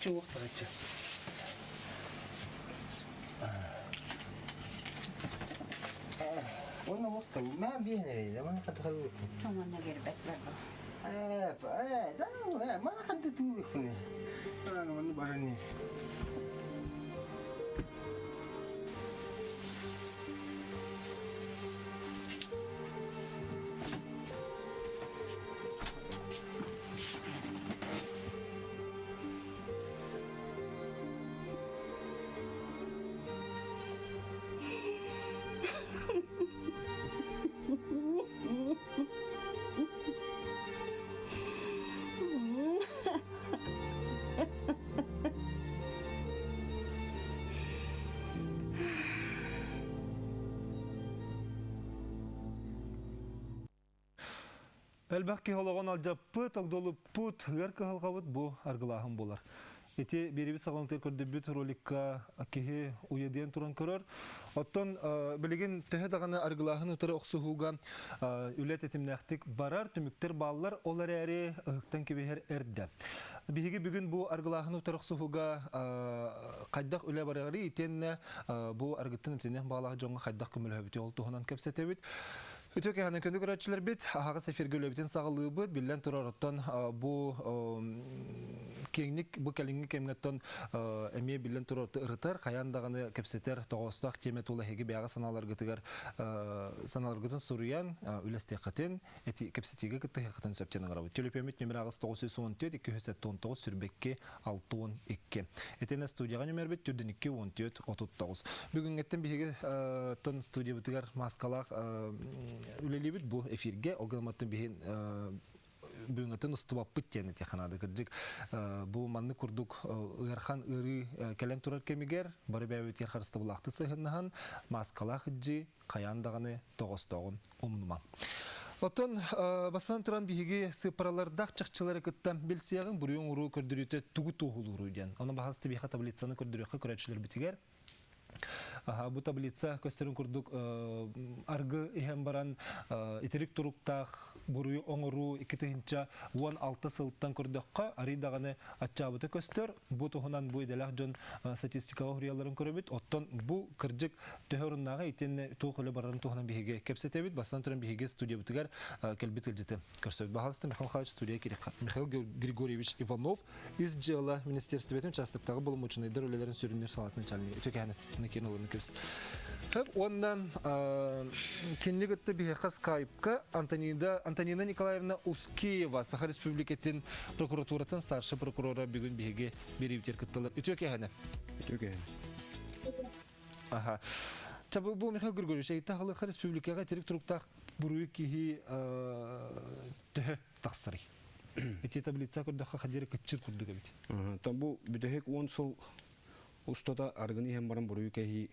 Чуох барачча. Уонна уохта маа биэн эрэ, мана хатыхалыыккын. Манна биэрбэт барба. Ээ, ээ, да, мана ханта туулыккын. Аны манна баран Элбэх киһи олоҕун алдьаппыт, огдолуппут, ыар кыһалҕабыт бу аргылааһын буолар. Ити биэрибит саҕаланыытыгар көрдөрбүт роликка киһи уйадыйан туран көрөр. Оттон билигин төһө даҕаны аргылааһын утары охсуһууга үлэ тэтимнээхтик барар, түмүктэр бааллар, ол эрээри ыһыктан кэбиһэр эрдэ. Биһиги бүгүн бу аргылааһын утары охсуһууга хайдах үлэ барарый итиэннэ бу аргыттан эмтэнэх баалаах дьоҥҥо хайдах көмөлөһөбүтүй ол туһунан кэпсэтэбит. Үтүө кэһэнэн күндү көрөөччүлэрбит, аһаҕас эфиргэ үлэбитин саҕалыыбыт. Биллэн турар, оттон бу киэҥник бу кэлиҥҥи кэмҥэ эмиэ биллэн турар ырытар, хайаан даҕаны кэпсэтэр тоҕоостоох тиэмэ тула эһиги бэйэҕэ санааларгытыгар санааларгытын суруйан үлэстиэххитин, кэпсэтиигэ кыттыһыаххытын сөп диэн ыҥырабыт. Төлөпүөммүт нөмер аҕыс 914 279 сүрбэкки 62. Итинэ студияҕа нөмербит 42 14 39. Бүгүҥҥэттэн биһиги тон студиябытыгар маскалаах үлэлиибит бу эфиргэ. Ол гынан биһи бүгүҥҥэттэн устубаппыт диэн этиэххэ наада. Кырдьык бу маннык курдук ыарахан ыарыы кэлэн турар кэмигэр бары бэйэбитигэр харыстабылаахтык сыһыннаһан маскалаах иджи хайаан даҕаны тоҕостооҕун умнумаҥ. Оттон бастан туран биһиги сыыппаралардаах чахчылары кытта билсиэҕиҥ буруйу оҥоруу көрдөрүүтэ тугу туоһулууруй диэн. Ону баһаас тибиэхэ таблицаны көрдөрүөххэ көрөөччүлэрбитигэр. Бу таблица көстөрүн курдук аргы иһэн баран итирик туруктаах буруйу оҥоруу 2016 сылтан көрдөххө арый даҕаны аччаабыта көстөр. Бу туһунан бу идэлээх дьон статистикаҕа суруйалларын көрөбүт. Оттон бу кырдьык төһө оруннааҕа итиэннэ туох үлэ барарын туһунан биһиги кэпсэтэбит. Бастан туран биһиги студиябытыгар кэлбит ыалдьыты көрсөбүт. Баһаалыста Михаил Михайлович студия Михаил Григорьевич Иванов ис дьыала министерствотын участоктааҕы боломуочунайдар үлэлэрин сүрүннүүр салаатын начальнига үтүөкэһэни Накин олорну кэбис. Уонна кинини кытта биһиэхэ скайпка Антонида Антонина Николаевна Ускеева Саха Республикатын прокуратуратын старшай прокурора бүгүн биһиги бириибитигэр кытталар. Үтүөкэһэни. Үтүөкэһэни. Аха. Ча бу Михаил Григорьевич, эйта халыха республикаҕа итирик туруктаах буруйу киһи төһө тахсарый? Ити таблица көрдөххө хадири кыччыр курдук эбит. Там бу бүтэһик 10 сыл устата арыгыны иһэн баран буруйу кэһии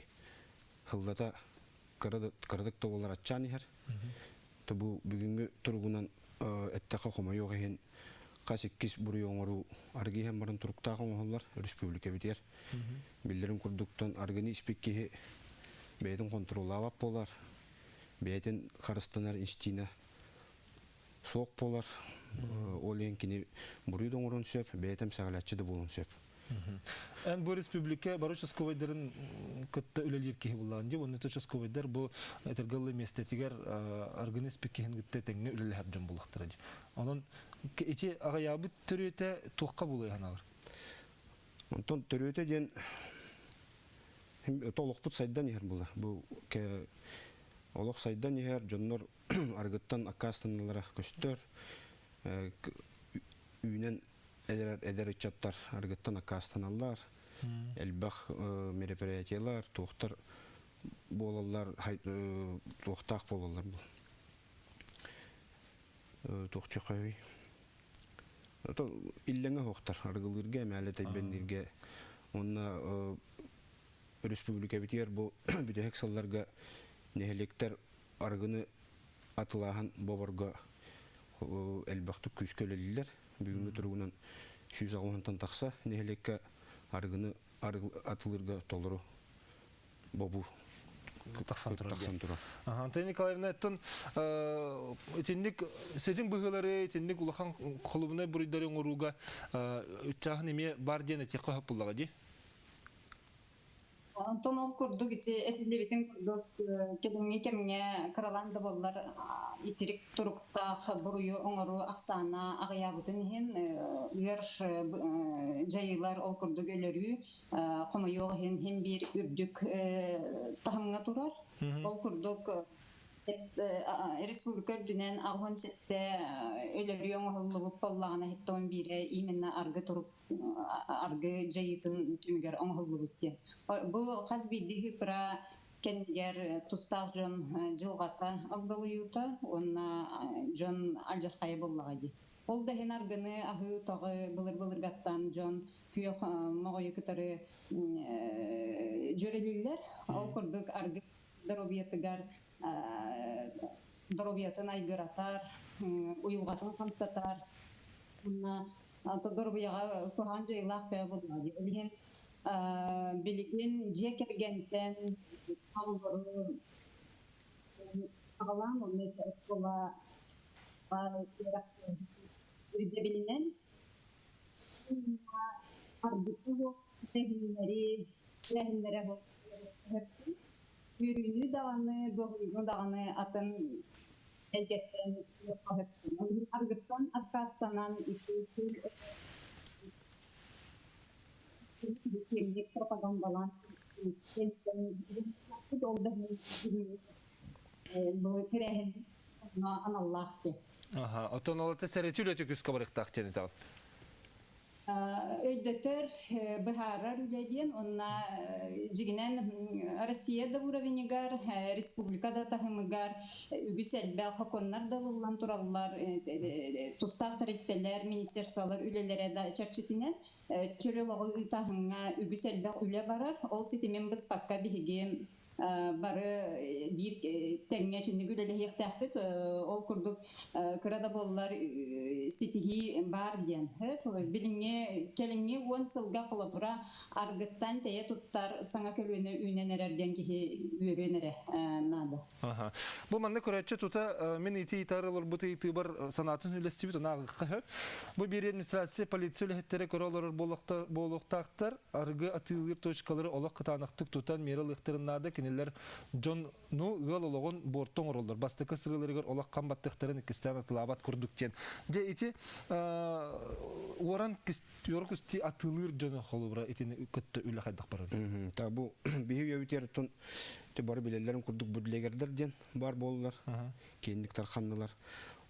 хыллата кыратык да буоллар аччаан иһэр. То бу бүгүҥҥү туругунан эттэххэ хомойуох иһин хас иккис буруйу оҥоруу арыгы иһэн баран туруктаах оҥоһуллар республикабытыгар. Биллэрин курдуктан арыгыны испит киһи бэйэтин хонтуруоллаабат буолар, бэйэтин харыстанар инстинэ суох буолар. Ол иһин кини буруйу да оҥоруон сөп, бэйэтэ эмсэҕэлээччи да буолуон сөп. Эн бу республика бары участковайдарын кытта үлэлиир киһи буллаҕын дии. Уонна участковайдар бу этэргэ дылы миэстэтигэр аргыны испит киһин кытта тэҥҥэ үлэлэһэр дьон буоллахтара дии. Онон ити аҕыйаабыт төрүөтэ туохха буолуой санаабар? Онтон төрүөтэ диэн олохпут сайдан иһэр буолар. Бу олох сайдан иһэр, дьоннор арыгыттан аккаастаналлара көстөр. Үүнэн эдэр, эдэр ыччаттар арыгыттан аккаастаналлар. Элбэх мероприятиелар, туохтар буолаллар, туохтаах буолаллар бу. Туох чөхөй иллэҥэ оһохтор арыгылыырга эмээлэ тэйбэннииргэ уонна республикабытыгар бу бүтэһик сылларга нэһилиэктэр арыгыны атылааһын боборго элбэхтик күүскэ үлэлииллэр. Бүгүҥҥү туругунан 160-тан тахса нэһилиэккэ арыгыны атылыырга толору бобуу. тахсан турар. Тахсан турар. Антонина Николаевна, оттон итинник сидьиҥ быһыылары, итинник улахан холубунай буруйдары оҥорууга ыччааһын эмиэ бар диэн этиэххэ сөп буоллаҕа дии? Онтон ол курдук ити этиллибитин курдук кэлиҥҥи кэмҥэ кыралаан да буоллар итирик туруктаах буруйу оҥоруу ахсаана аҕыйаабытын иһин ыар дьайыылар ол курдук өлөрүү хомойуох иһин иһин биир үрдүк таһымҥа турар. Ол курдук республика үрдүнэн 87 өлөрүү оҥоһуллубут буоллаҕына иһиттон биирэ именно аргы турук аргы дьайыытын түмүгэр оҥоһуллубут диэн. Бу хас биирдии ыыппыра кэннигэр тустаах дьон дьылҕата огдолуйуута уонна дьон алдьархайа буоллаҕа дии. Ол да иһин аргыны аһыы тоҕы былыр-былыргаттан дьон күөх моҕойу кытары дьүөрэлииллэр. Ол курдук аргы доруобуйатыгар доруобуйатын айгыратар, уйулҕатын хамсатар уонна доруобуйаҕа куһаҕан дьайыылаах бэйэ буоллаҕа дии. Ол иһин билигин дьиэ кэргэнтэн оҕолору саҕалаан уонна оскуола ирдэбилинэн аргыты тэһиннэри тэһиннэрэ үөрүүнү даҕаны, дуоһуйууну даҕаны атын эйгэттэн аргыттан аккаастанан киэҥник пропагандалаан ол да бу тэрээһин аналлаах диэн. Аха, оттон ол сэрэтии үлэтэ күскэ барыктаах диэн этэҕин. Өйдөтөр, быһаарар үлэ диэн уонна дьиҥинэн Россия да уровеньыгар, республика да таһымыгар үгүс элбэх сокуоннар да ылыллан тураллар, тустаах тэрилтэлэр, министерстволар үлэлэрэ да чэрчитинэн чөл олоҕу ыытааһыҥҥа үгүс элбэх үлэ барар. Ол ситимин быспакка биһиги бары биир тэҥҥэ итинник үлэлэһиэхтээхпит. Ол курдук кыра да буоллар ситиһии баар диэн. Билиҥҥи кэлиҥҥи 10 сылга холобура аргыттан тэйэ туттар саҥа көлүөнэ үүнэн эрэр диэн киһи үөрүөн эрэ наада. Бу манна көрөөччү тута мин ити ыйытар олорбут ыйытыыбар санаатын үллэстибит онааҕыкка сөп. Бу биир администрация полиция үлэһиттэрэ көрө олорор буолуохтаахтар. Арыгы атыылыыр точкалары олох кытаанахтык тутан миэрэ ылыахтарын наада. Кинилэр дьон ну ыал олоҕун буорту оҥороллор. Бастакы сырыыларыгар олох хам баттыахтарын иккистээн атылаабат курдук диэн. Дьэ ити уоран кисти атыылыыр дьону холобура итини кытта үлэ хайдах барар? Та бу биһи үйэбитигэр оттон бары билэллэрин курдук будлегердер диэн бар буоллар. Киинник тарханнылар.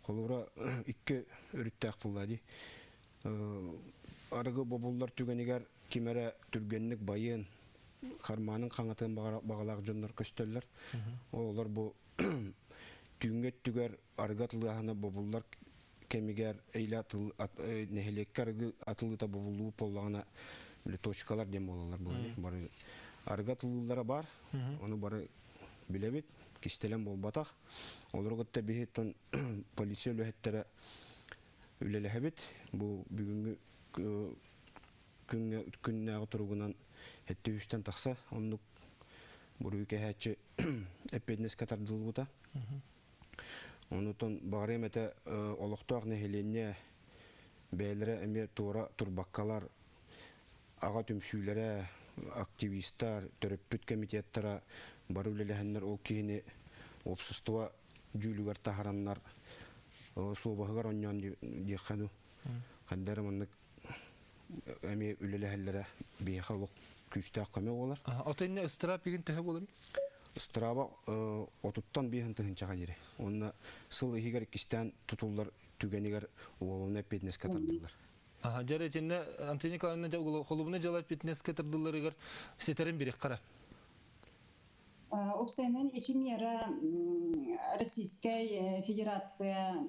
Холобура икки өрүттээх буолла дии. Арыгы бобуллар түгэнигэр ким эрэ түргэнник байыан, хармаанын хаҥатыан баҕалаах дьоннор көстөллөр. Олор бу түүҥҥү өттүгэр арыгы атылыаһына бобуллар кэмигэр эйлэ нэһилиэккэ арыгы атылыыта бобуллубут буоллаҕына точкалар диэн буолаллар бары арыгы атылыыллара бар ону бары билэбит кистэлэҥ буолбатах олору кытта биһиттэн полиция үлэһиттэрэ үлэлэһэбит. Бу бүгүҥҥү күҥҥэ күннээҕи туругунан 700-тэн тахса оннук буруйу кэһээччи эппиэтинэскэ тардыллыбыта. Онутон баҕарыам этэ олохтоох нэһилиэнньэ бэйэлэрэ эмиэ туора турбаккалар аҕа түмсүүлэрэ, активистар, төрөппүт комитеттара бары үлэлэһэннэр ол киһини уопсастыба дьүүлүгэр таһараннар суобаһыгар онньоон диэххэ дуу. Ханна эрэ маннык эмиэ үлэлэһэллэрэ биһиэхэ олох күүстээх көмө буолар. Ото инне ыстыраап игин төһө буолар? Ыстырааба 35 тыһыынчаҕа диэри. Уонна сыл иһигэр иккистээн тутуллар түгэнигэр уолуна эппиэтинэскэ тардыллар. Дьэ итиннэ Антонина Николаевна холубуна дьыала эппиэтинэскэ тардылларыгар ситэрин бириэххэ Уопсайынан ити мера Российскай Федерация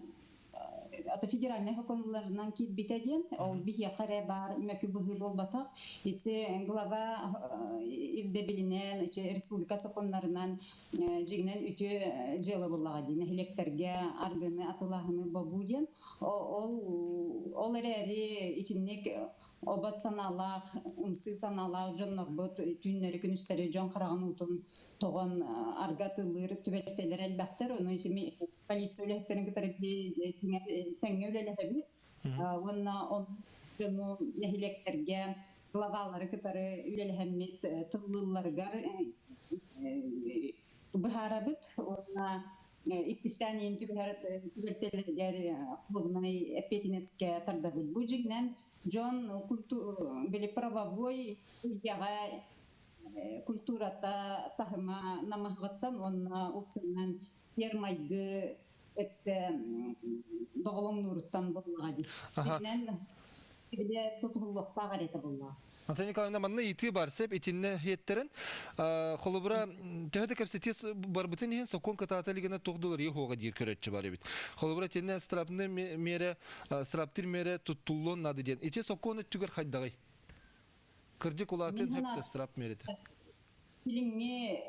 ата федеральнай сокуоннарынан киирбитэ диэн, ол биһиэхэ эрэ баар мөкү быһыы буолбатах. Ити глава ирдэбилинэн, ити республика сокуоннарынан дьиҥинэн үтүө дьыала буоллаҕа дии, нэһилиэктэргэ аргыны атылааһыны бобуу диэн. Ол ол эрээри итинник Обот санаалаах, ымсыы санаалаах дьоннорбут түүннэри-күнүстэри дьон хараҕын уутун тоҕон арга атыылыыр түбэлтэлэр элбэхтэр. Ону полиция үлэһиттэрин кытары тэҥҥэ үлэлэһэбит. Уонна дьону нэһилиэктэргэ главалары кытары үлэлэһэммит тыллыылларыгар быһаарабыт уонна иккистээн иин түбэһэр түбэлтэлэригэр холуобунай эппиэтинэскэ тардабыт. Бу дьиҥинэн дьон били правовой эйгэҕэ культурата таһыма намыһаҕыттан уонна уксанан сиэр-майгы өттө доҕолоҥнууруттан буоллаҕа дии. Итинэн били тутуһуллуохтаах эрэ этэ буоллаҕа. Антон Николаевна, манна ыйытыы бар сөп итиннэ иһиэттэрин. Холобура, төһө да кэпсэтии барбытын иһин сокуон кытаата илигинэ туох да уларыйыы суоҕа диир көрөөччү бар эбит. Холобура, итиннэ штрафный миэрэ, штрафтыыр миэрэ туттуллуон наада диэн. Ити сокуон өттүгэр хайдаҕый? Кырдьык улаатыан сөп штраф миэрэтэ. Билиҥҥи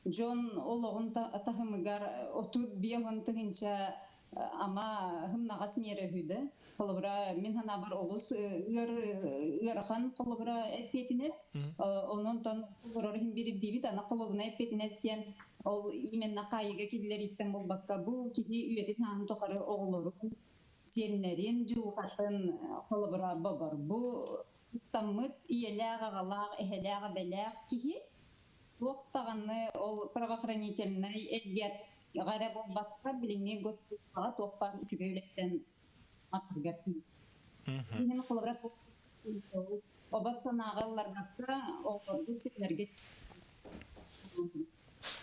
дьон олоҕун таһымыгар 35 тыһыынча ама һымнаҕас миэрэ үһү да. Холобура, мин санаабар олус ыар ыарахан холобура эппиэтинэс. Онон толорор иһин биирдиибит ана холобуна эппиэтинэс диэн ол именно хаайыыга киллэрииттэн буолбакка бу киһи үйэтин сааһын тухары оҕолорун, сиэннэрин дьылҕатын холобура бобор. Бу Куттаммыт ийэлээх-аҕалаах, эһэлээх-эбэлээх киһи туох даҕаны ол правоохранительнай эйгэҕэ эрэ буолбакка, билиҥҥи госслужбаҕа туох баар үчүгэй үлэттэн матарыгар тиийэр. Иһин холобура обот санааҕа ылларбакка, оҕолорбут сирдэргэ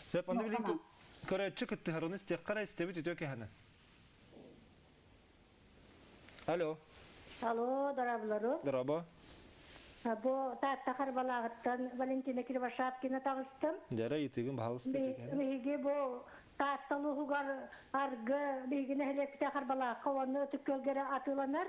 Сөп, аны билин көрөөччү кыттыһар, ону истиэххэ эрэ истэбит үтүө кэһэнэ. Алло. Алло, дорооболору. Дорообо. Бу Таатта Харбалааҕыттан Валентина Кривошапкина таҕыстым. Дьара ыйытыгын баһалыста Биһиги бу Таатта улууһугар аргы биһиги нэһилиэкпитэ Харбалаахха уонна Ытык Күөлгэ атыыланар.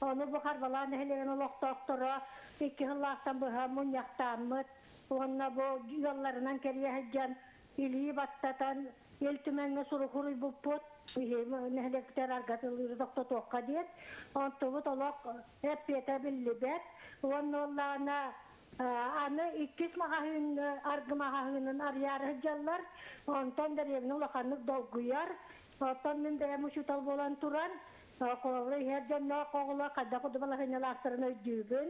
Ону бу Харбалаах нэһилиэгин олохтоохторо икки сыллаахтан быһа мунньахтааммыт уонна бу ыалларынан кэрийэ сылдьан илии баттатан Ил Түмэҥҥэ сурук суруйбуппут, нэһилиэктэр аргатылыыры тохтотуохха диэн. Онтубут олох эппиэтэ биллибэт. Уонна уоллаҕына аны иккис маҕаһыын аргы маҕаһыынын арыйаары сылдьаллар. Онтон дэриэбинэ улаханнык долгуйар. Оттон мин бэйэм учуутал буолан туран, холобура иһэр дьонноох оҕолор хайдах курдук балаһыанньалаахтарын өйдүүбүн.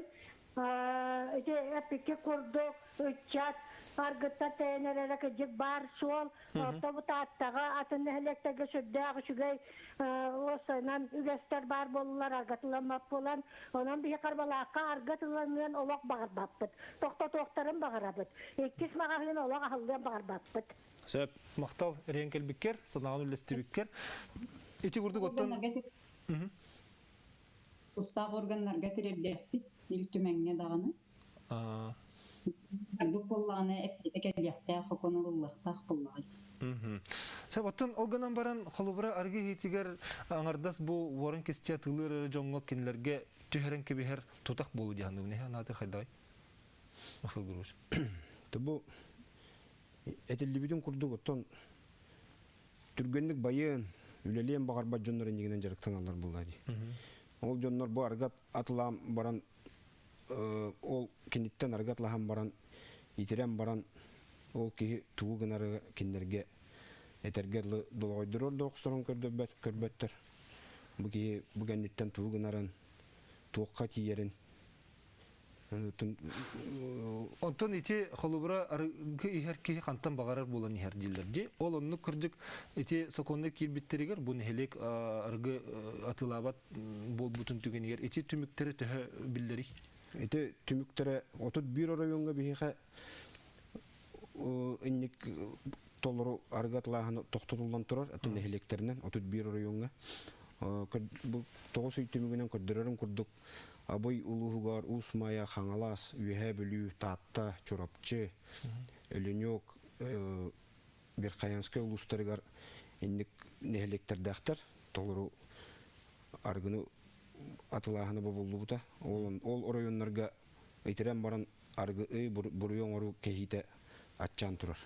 Ити эппикки курдук ыччат аргыттан тэйэн эрэрэ кырдьык баар суол. Орто бу Тааттаҕа атын нэһилиэктэргэ сүрдээх үчүгэй уопсайынан үгэстэр баар буоллулар, аргатыламмат буолан. Онон биһи Харбалаахха аргатыланыан олох баҕарбаппыт. Тохтотуохтарын баҕарабыт. Иккис маҕаһыын олох аһыллыан баҕарбаппыт. Сөп. Махтал эриэн кэлбиккэр, санааҕын үллэстибиккэр. Ити курдук оттон Тустаах органнарга тириэрдиэхпит, Ил Түмэҥҥэ даҕаны. Барбыт буоллаҕына эппиэтэ кэлиэхтээх, хокуон ылыллыахтаах буоллаҕай. Сөп, оттон ол гынан баран, холобура, арыгы иһиитигэр аҥардас бу уоран кистиэ атыылыыр эрэ дьоҥҥо кинилэргэ түһэрэн кэбиһэр тутах буолуо дии саныыбын. Эһэ анаатыр хайдаҕый? Михаил Григорьевич. Бу этиллибитин курдук, оттон түргэнник байыан, үлэлиэн баҕарбат дьоннор иннигинэн дьарыктаналлар буолла дии. Ол дьоннор бу аргат атылаан баран, ол киниттэн аргат лаһан баран, итирэн баран, ол киһи тугу гынары кинилэргэ этэргэ дылы долоҕойдорор да охсорон көрдөрбөт, көрбөттөр. Бу киһи бу кэнниттэн тугу гынарын, туохха тиийэрин Онтон ити холобура арыгы иһэр киһи хантан баҕарар буолан иһэр дииллэр дии. Ол оннук кырдьык ити сокуоннар киирбиттэригэр бу нэһилиэк арыгы атыылаабат буолбутун түгэнигэр ити түмүктэрэ төһө биллэрий? Ити түмүктэрэ 31 оройуоҥҥа биһиэхэ инник толору арыгы атылааһына тохтотуллан турар атын нэһилиэктэринэн 31 оройуоҥҥа. Бу тоҕус ый түмүгүнэн көрдөрөрүм курдук Абый улууһугар Уус Майа, Хаҥалас, Үөһээ Бүлүү, Таатта, Чурапчы, Өлүнүк, Верхоянскай улуустарыгар инник нэһилиэктэрдээхтэр. Толору арыгыны атылааһына бобуллубута. Ол, ол оройуоннарга итирэн баран арыгы буруйу оҥоруу кэһиитэ аччаан турар.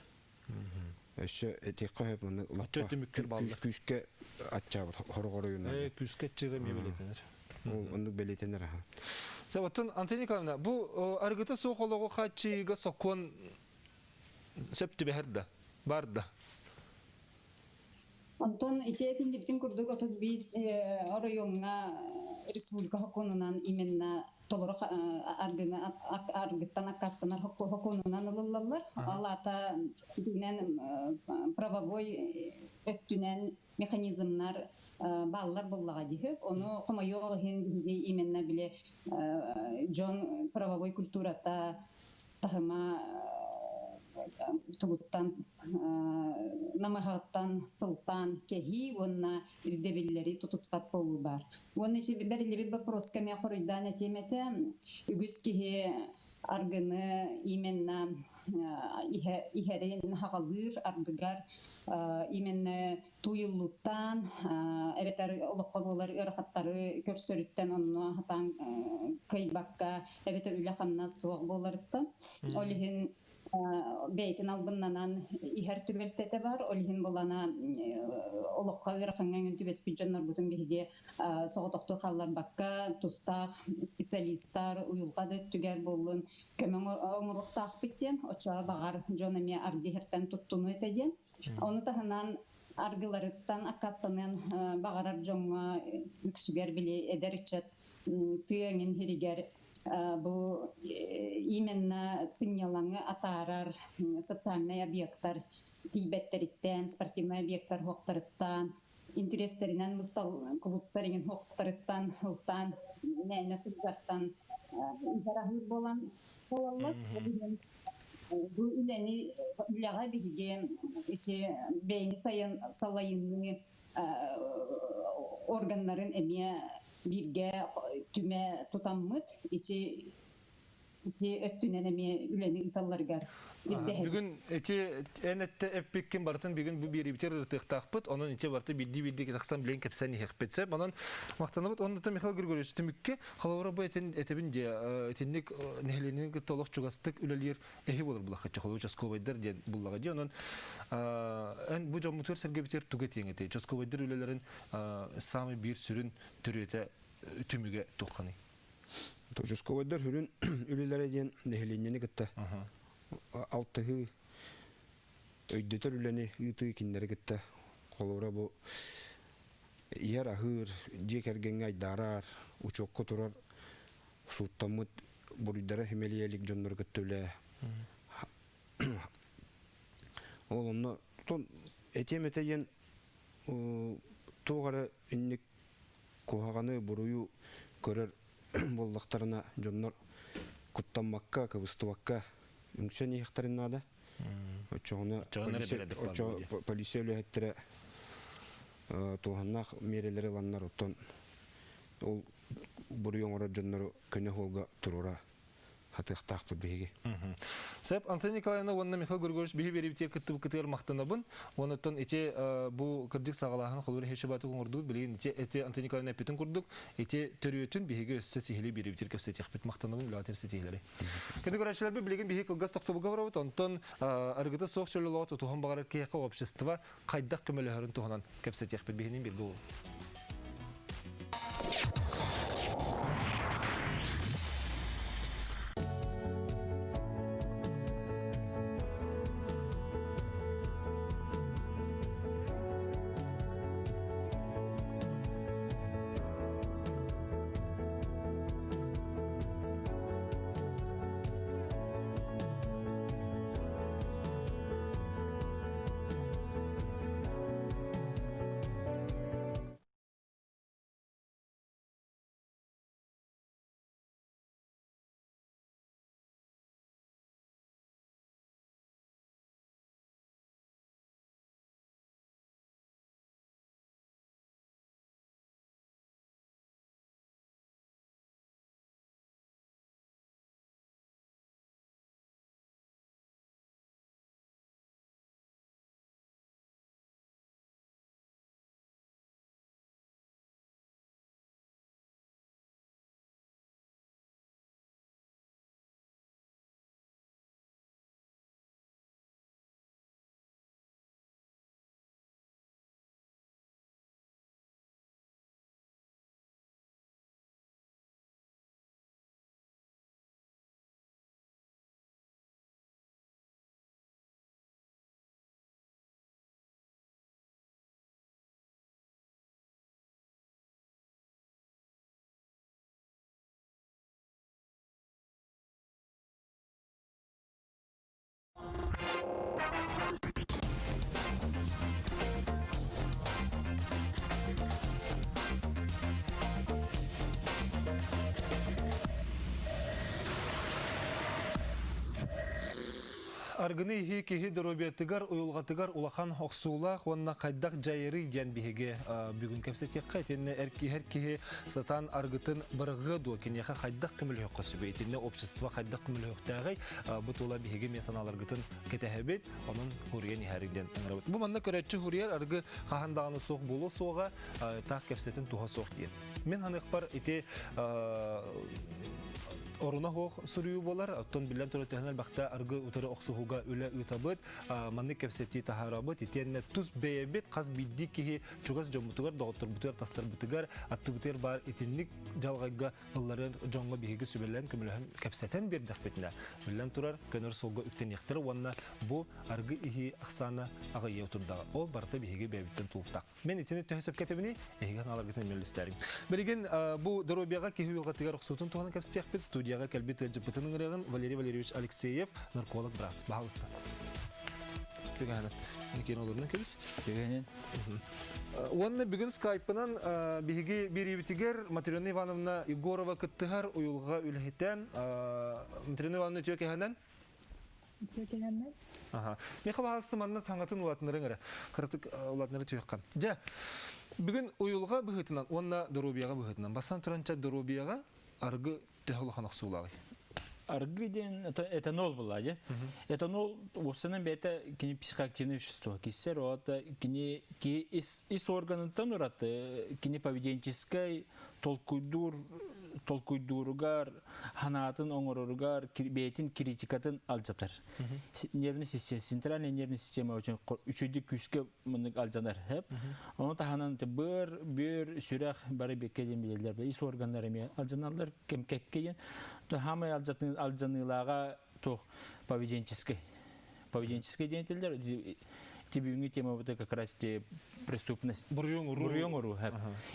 Өссө этиэххэ сөп маннык лаппа күүскэ аччаабыт хорох оройуоннарга. Күүскэ аччыыра эмиэ бэлиэтэнэр. Ол оннук бэлиэтэнэр аха. Оттон Антонина Николаевна, бу арыгыта суох олоҕу хааччыйыыга сокуон сөп түбэһэр да, бар да? Онтон ити этиллибитин курдук 35 оройуоҥҥа республика сокуонунан именно толору аргыны аргыттан аккаастанар сокуонунан ылыллаллар. Ол аата итинэн правовой өттүнэн механизмнар бааллар буоллаҕа диһик. Ону хомойуох иһин биһиги именно били дьон правовой культурата таһыма тугуттан намыһаҕыттан сылтаан кэһии уонна ирдэбиллэри тутуспат буолуу баар. Уонна ити бэриллибит боппуруоска эмиэ хоруйдаан этиэм этэ. Үгүс киһи аргыны именно иһэрин хаҕалыыр ардыгар именно тууйуллууттан эбэтэр олоххо буолар ыарахаттары көрсөрүттэн онно сатаан кыайбакка эбэтэр үлэ-хамнас суох буоларыттан ол иһин бэйэтин албыннанан иһэр түбэлтэтэ бар. Ол иһин булана олоххо ыарахаҥҥа үҥүн түбэспит дьоннорбутун биһиги соҕотохтуу хаалларбакка тустаах специалистар уйулҕа да өттүгэр буоллун көмө оҥоруохтаахпыт диэн, оччоҕо баҕар дьон эмиэ аргы иһэртэн туттунуо этэ диэн. Ону таһынан аргыларыттан аккаастаныан баҕарар дьоҥҥо үксүгэр били эдэр ыччат тыа эҥин иһигэр бу именно сынньалаҥы атаарар социальнай объектар тиийбэттэриттэн, спортивнай объектар уохтарыттан, интириэстэринэн мустал кулууптар иҥин уохтарыттан ылтаан мээнэ сылдьартан иһэр буолан буолаллар. Бу үлэни үлэҕэ биһиги ити бэйэни сайын салайыныы органнарын эмиэ бииргэ түмэ тутаммыт ити ити өттүнэн эмиэ үлэни ыыталларыгар ирдэһэбит. Бүгүн ити эн этте эппиккин барытын бүгүн бу биэриибитигэр ырытыахтаахпыт. Онон ити барыта биирдии-биирдии тахсан билэн кэпсээн иһиэхпит сөп. Онон махтанабыт. Онно Михаил Григорьевич түмүккэ холобура бу этин этэбин диэ итинник нэһилиэнньэни кытта олох чугастык үлэлиир эһи буолар булаххаччы холобур участковайдар диэн буллаҕа дии. Онон эн бу дьоммутугар сэргэбитигэр тугу этиэҥ этэй? Участковайдар үлэлэрин саамай биир сүрүн төрүөтэ түмүгэ туохханый? Участковайдар сүрүн үлэлэрэ диэн нэһилиэнньэни кытта алтыһыы, өйдөтөр үлэни ыытыы кинилэри кытта холобура бу иһэр-аһыыр, дьиэ кэргэҥҥэ айдаарар, учуокка турар сууттаммыт буруйдара симэлийэ илик дьоннору кытта үлэ. Ол онно этиэм этэ диэн туох эрэ инник куһаҕаны, буруйу көрөр буоллахтарына дьоннор куттаммакка, кыбыстыбакка үҥсэн иһиэхтэрин наада. Оччоҕуна полиция үлэһиттэрэ туһаннаах миэрэлэри ыланнар оттон ол буруйу оҥорор дьоннору көнө суолга туруора хатыахтаахпыт биһиги. Сөп, Антонина Николаевна уонна Михаил Григорьевич биһи биэриибитигэр кыттыбыккытыгар махтанабын. Онуттан ити бу кырдьык саҕалааһын холуур хешебаты оҥордубут. Билигин ити эти Антонина Николаевна эппитин курдук, ити төрүөтүн биһиги өссө сиһилии биэриибитигэр кэпсэтиэхпит. Махтанабын үлэҕитин ситиһиилэри. Кэнди көрөөччүлэрбит билигин биһи кылгас тохтобулга барабыт. Онтон арыгыта суох чөл олоҕу тутуһан баҕарар киһиэхэ общество хайдах көмөлөһөрүн туһунан кэпсэтиэхпит биһинин бирге болун. Аргыны иһии киһи доруобуйатыгар, уйулҕатыгар улахан охсуулаах уонна хайдах дьайарый диэн биһиги бүгүн кэпсэтиэххэ. Итиннэ эр киһи киһи сатаан аргытын бырҕыа дуо, киниэхэ хайдах көмөлөһүөххэ сөбүй, итиннэ общество хайдах көмөлөһүөхтээҕий, бу тула биһиги эмиэ санааларгытын кэтэһэбит, онон хуруйан иһэрик диэн ыҥырабыт. Бу манна көрөөччү хуруйар аргы хаһан даҕаны суох буолуо суоҕа, таах кэпсэтин туһа суох диэн. Мин ханыахпар ити оруна суох суруйуу буолар. Оттон биллэн турар төһөн элбэхтэ аргы утары охсуһууга үлэ ыытабыт, маннык кэпсэтии таһаарабыт. Итиэннэ тус бэйэбит хас биирдии киһи чугас дьоммутугар, доҕотторбутугар, тастарбытыгар, аттыбытыгар баар итинник дьалҕайга ылларыан дьоҥҥо биһиги сүбэлээн, көмөлөһөн кэпсэтэн биэрдэхпитинэ, биллэн турар, көнөр суолга үктэниэхтэрэ уонна бу аргы иһии ахсаана аҕыйыа турдаҕа. Ол барыта биһиги бэйэбиттэн тулуктаах. Мен итини төһө сөпкө этэбиний? Эһиги аналаргытын эмиэ Билигин бу доруобуйаҕа киһи уйулҕатыгар охсуутун туһунан кэпсэтиэхпит. Студияҕа кэлбит ыалдьыппытын ыҥырыаҕын Валерий Валерьевич Алексеев, нарколог быраас. Баһалыста. Түгэһэнэн. Никиэн олорунан кэбис. Түгэһэнэн. Уонна бүгүн скайпынан биһиги биэриибитигэр Матрена Ивановна Егорова кыттыһар уйулҕа үлэһитэ. Матрена Ивановна үтүө кэһэнэн. Үтүө кэһэнэн. Аха. Миэхэ баҕалысты манна таҥатын улаатыннарыҥ эрэ. Кыратык улаатыннары түһүөххэ. Дьэ, бүгүн уйулҕа быһыытынан уонна доруобуйаҕа быһыытынан бастаан туран чэ доруобуйаҕа аргы төһө улахан охсуулааҕый? Аргы диэн этанол была, дьэ. Этанол уопсанан бэйэтэ кини психоактивное вещество. Киссер ота кини ки ис, ис органыттан ураты кини поведенческай толкуйдуур толкуйдууругар, ханаатын оҥороругар, бэйэтин критикатын алдьатар. Нервный система, центральная нервная система очень үчүгдүк күүскэ муннук алдьанар. Ону таһынан быр, бүөр, сүрэх бары бекке диэн билэллэр. Ис органнар эмиэ алдьаналлар кэм кэкке диэн. Хамай алдьаныылааҕа туох поведенческий. Поведенческий диэн этиллэр. Ити бүгүҥҥү темабыта как раз те преступность. Буруйуҥ уруу. Буруйуҥ уруу.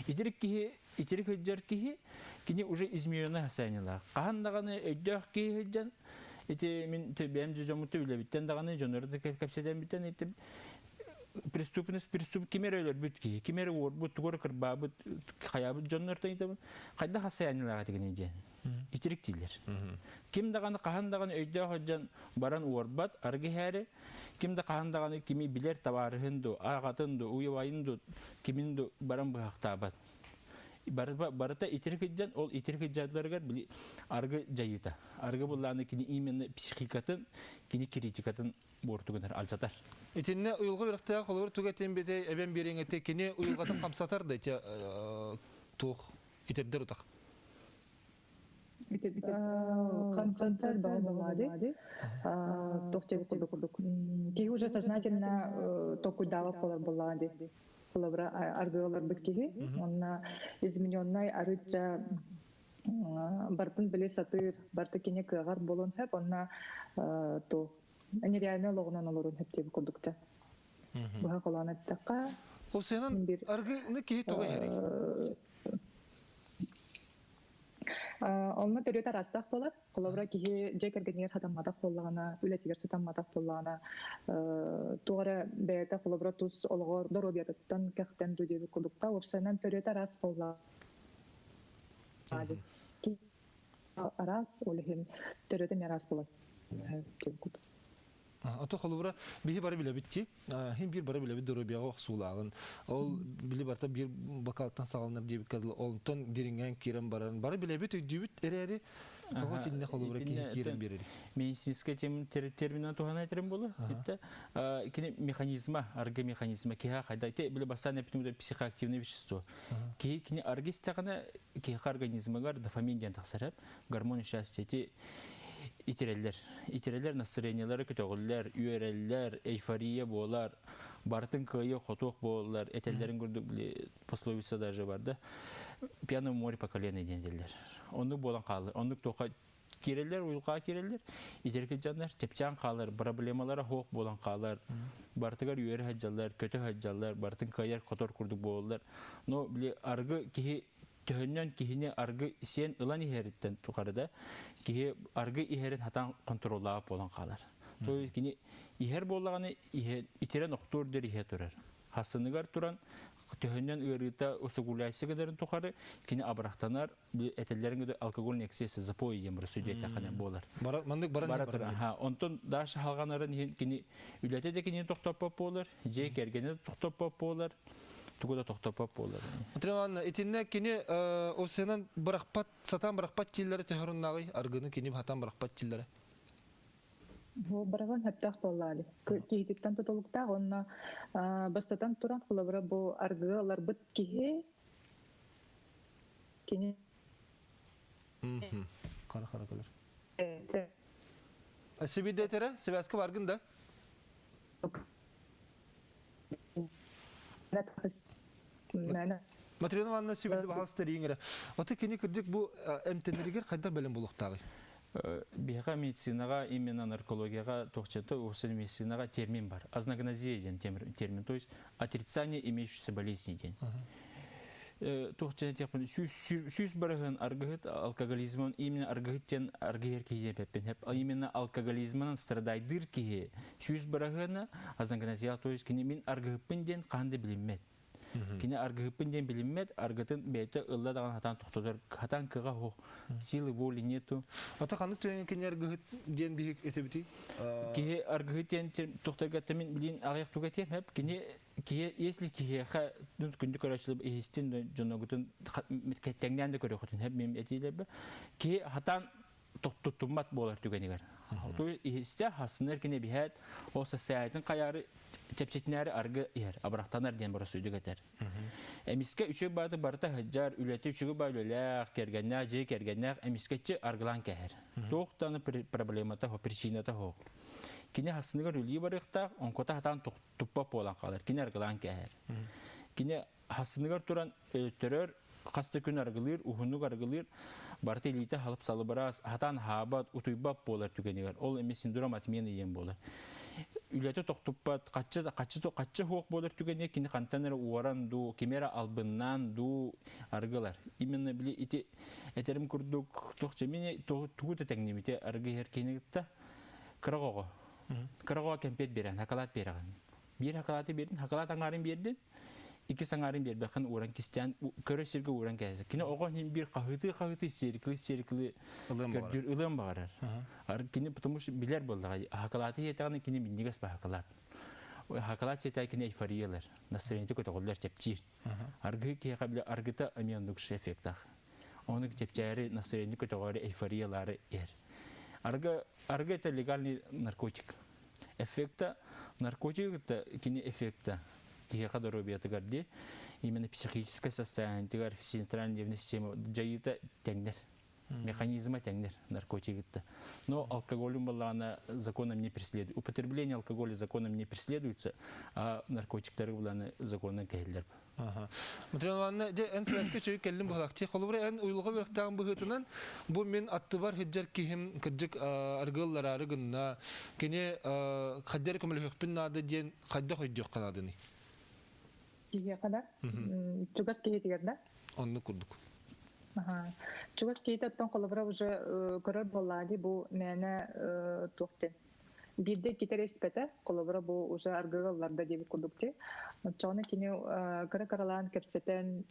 Итирик киһи итирик сылдьар киһи кини уже измененный состояниелаах. Хаһан даҕаны өйдөөх киһи сылдьан ити мин бэйэм дьоммуту үлэбиттэн даҕаны дьоннору да кэпсэтэммиттэн ити преступность преступ ким эрэ өлөрбүт киһи ким эрэ уорбут тугу эрэ кырбаабыт хайаабыт дьоннортон ыйтабын хайдах состояниелаах этигиний диэн итирик дииллэр ким даҕаны хаһан даҕаны өйдөөх сылдьан баран уорбат арыгы иһээри ким да хаһан даҕаны кими билэр табаарыһын ду аҕатын ду уйубайын ду кимин ду баран быһахтаабат барыта итирик сылдьан ол итирик сылдьалларыгар били арыгы дьайыыта арыгы буллааны кини именно психикатын кини критикатын буортугунар алдьатар Итиннэ уйулҕа үрэхтээх холобур туга этиэн битэй эбэн биэриэҥ этэ кини уйулҕатын хамсатар да ити туох итирдэр утах Хамсатар баҕа Туох диэбит курдук киһи уже сознательно толкуйдаабат буолар буоллаҕа дии. Холобура аргыаларбыт киһи уонна измененный арыычча бартын биле сатыыр, барта кини кыаҕар буолуон сөп, онно туох нереальный олоҕунан олоруон сөп диэбит курдукча. Быһа холоон эттэххэ Ол бир аргыны киһи тоҕо иһэрий? Онно төрүөт араастаах буолар. Холобура, киһи дьиэ кэргэнигэр сатамматах буоллаҕына, үлэтигэр сатамматах буоллаҕына, туох эрэ бэйэтэ холобура тус олоҕор доруобуйатыттан кэхтэн дуу диэбит курдукта. Уопсайынан төрүөт араас буоллаҕа араас, ол иһин төрүөтэ эмиэ араас буолар. Ото холобура биһи бары билэбит ки, хин биир бары билэбит доруобуйаҕа охсуулааҕын. Ол били барта биир бокалтан саҕаланар диэбиккэ дылы, онтон дириҥээн киирэн баран бары билэбит, өйдүүбүт эрээри тоҕо итиннэ холобура киһи киирэн биэрэрий? Медицинскэй терминэн туһана этэрим буолуо. Итте кини механизма, аргы механизма киһи хайда ити били бастаан эпитим психоактивное вещество. Киһи кини аргы истэҕинэ киһи организмыгар дофамин диэн тахсар, гормон счастья ити итирэллэр. Итирэллэр настроениелары көтөҕүллэр, үөрэллэр, эйфория буолар, барытын кыайы хотуох буолаллар, этэллэрин курдук били пословица даже бар да. Пьяное море по колено диэн этэллэр. Оннук буолан хаалар. Оннук туохха киирэллэр, уйулҕаҕа киирэллэр, итирик дьоннор чэпчээн хаалар, проблемалара суох буолан хаалар, барытыгар үөрэ сылдьаллар, көтө сылдьаллар, барытын кыайар хотор курдук буолаллар. Но били аргы киһи төһөннөн киһини аргы сиэн ылан иһэриттэн тухары да киһи аргы иһэрин хатан контроллаабат буолан хаалар. То есть кини иһэр буоллаҕына итирэн охтуор дэр иһэ турар. Хассыныгар туран төһөннөн ыарыыта усугуляйсы гынарын тухары кини абырахтанар, этэллэрин алкогольный эксцесс запой диэн бары сүдүөтэххинэ буолар. Маннык баран бара турар. Онтон даша халҕанарын иһин кини үлэтэ да кинини тохтоппот буолар, дьиэ кэргэнэ да тохтоппот буолар, тугу да тохтоппот буолар. Матрена итиннэ кини осенан бырахпат, сатаан бырахпат тиллэри төһөрүннааҕый, аргыны кини хатан бырахпат тиллэри? Бу барабан сөптөөх буоллаали. Киһититтэн тутулуктаах уонна бастатан туран холобура бу аргы ыларбыт киһи кини Қара қара көлөр. Сибидетере, связка баргын да? Матрена Ивановна сибилди баһалыс тэрийиҥ эрэ. Ота кини кырдьык бу эмтэнэригэр хайдах бэлэм булуохтааҕый? Биһиэхэ медицинаҕа именно наркологияҕа туохчата уопсай медицинаҕа термин бар. Азногнозия диэн термин, то есть отрицание имеющейся болезни диэн. Туохча этиэхпин сүүс барыһын аргыһыт алкоголизмын именно аргыһыт диэн аргыһыр киһи диэн эппин именно алкоголизмынан страдайдыыр киһи 100 барыһына азногнозия, то есть кини мин аргыһыппын диэн хаһан да билиммэт. Кини аргыһыппын диэн билиммэт, аргытын бэйэтэ ылла даҕаны хатаан тохтотор, хатаан кыаҕа суох, силы воли нету. Ата ханнык түгэн кини аргыһыт диэн биһик этебити? Киһи аргыһыт диэн тохторго мин билин аҕыйах туга этиэм хэп кини киһи если киһиэхэ күндү көрөөччүлэр иһистин дьоногутун тэҥнээн да көрөхөтүн хэп мин этиилэрбэ киһи хатаан туттуммат буолар түгэнигэр. То иһистэ хасынар кини биһэт ол состоятын хайаары чэпчэтинээри аргы иһэр, абырахтанар диэн боросуйдук этэр. Эмискэ үчүгэй бааты барыта сылдьар, үлэтэ үчүгэй баа үлэлээх, кэргэннээх, дьиэ кэргэннээх эмискэччи аргылаан кэһэр. Туох даҕаны проблемата хо, причината хо. Кини хасыныгар үлии барыахтаах, онкота хатаан туппат буолан хаалар, кини аргылаан кэһэр. Кини хасыныгар туран өлтөрөр, хас да күн аргылыыр, уһуннук аргылыыр, барыта илиитэ халып салыбыраас, хатаан хаабат, утуйбат буолар түгэнигэр. Ол эмиэ синдром отмены диэн буолар. Үлэтэ тохтуппат, хаччы хаччы хаччы суох буолар түгэнигэр кини хантан эрэ уоран дуу, кими эрэ албыннаан дуу аргылар. Именно били ити этерим курдук туох мини тугу да тэҥнибите аргы иһэр киһини кытта кыра оҕо. Кыра оҕо кэмпиэт биэрэн, хакалаат биэрэҕин. Биир хакалааты биэрдин, хакалаат аҥаарын биэрдин, икки саҥаарын биэрбэххин ууран кистээн көрө сиргэ ууран кээсэ. Кини оҕо иһин биир хаһыытыы-хаһыытыы сериклы-сериклы көрдүүр ылыан баҕарар. Кини потому что билэр буоллаҕа хакалааты иэтэҕинэ кини минньигэс ба хакалаат. Хакалаат сиэтэ кини эйфориялар, настроениета көтөҕүллэр чэпчиир. Аргы киһиэхэ билэ аргыта эмиэ оннук эффектаах. Ону чэпчээри настроение көтөҕөөрү эйфориялаары иһэр. Аргы аргы это легальный наркотик. Эффекта наркотик это кини эффекта киһиэхэ доруобуйатыгар дии именно психическое состояниетыгар центральная нервная система дьайыыта тэҥнэр механизма тэҥнэр наркотигытта. Но алкоголем была законом не преследует. Употребление алкоголя законом не преследуется, а наркотиктары буланы законом кэһиллэр. Матрена Ивановна, дьэ эн связка чөйүк кэллим быһалахти. Холобура эн уйулҕа үөрэхтээҕин быһыытынан бу мин аттыбар сылдьар киһим кырдьык аргыллараары гынна. Кини хайдах эрэ көмөлөһүөхпүн наада диэн хайдах өйдүөххэ наадыный? Киһиэхэ да? Чугас киһитигэр да? Оннук курдук. Чугас киһитэ оттон холобура уже көрөр буоллаа дии бу мээнэ туох диэн биирдэ иккитэ эрэ испэтэ холобура бу уже аргыга ылларда диэбит курдук дии оччоҕуна кини кыра кыралаан кэпсэтэн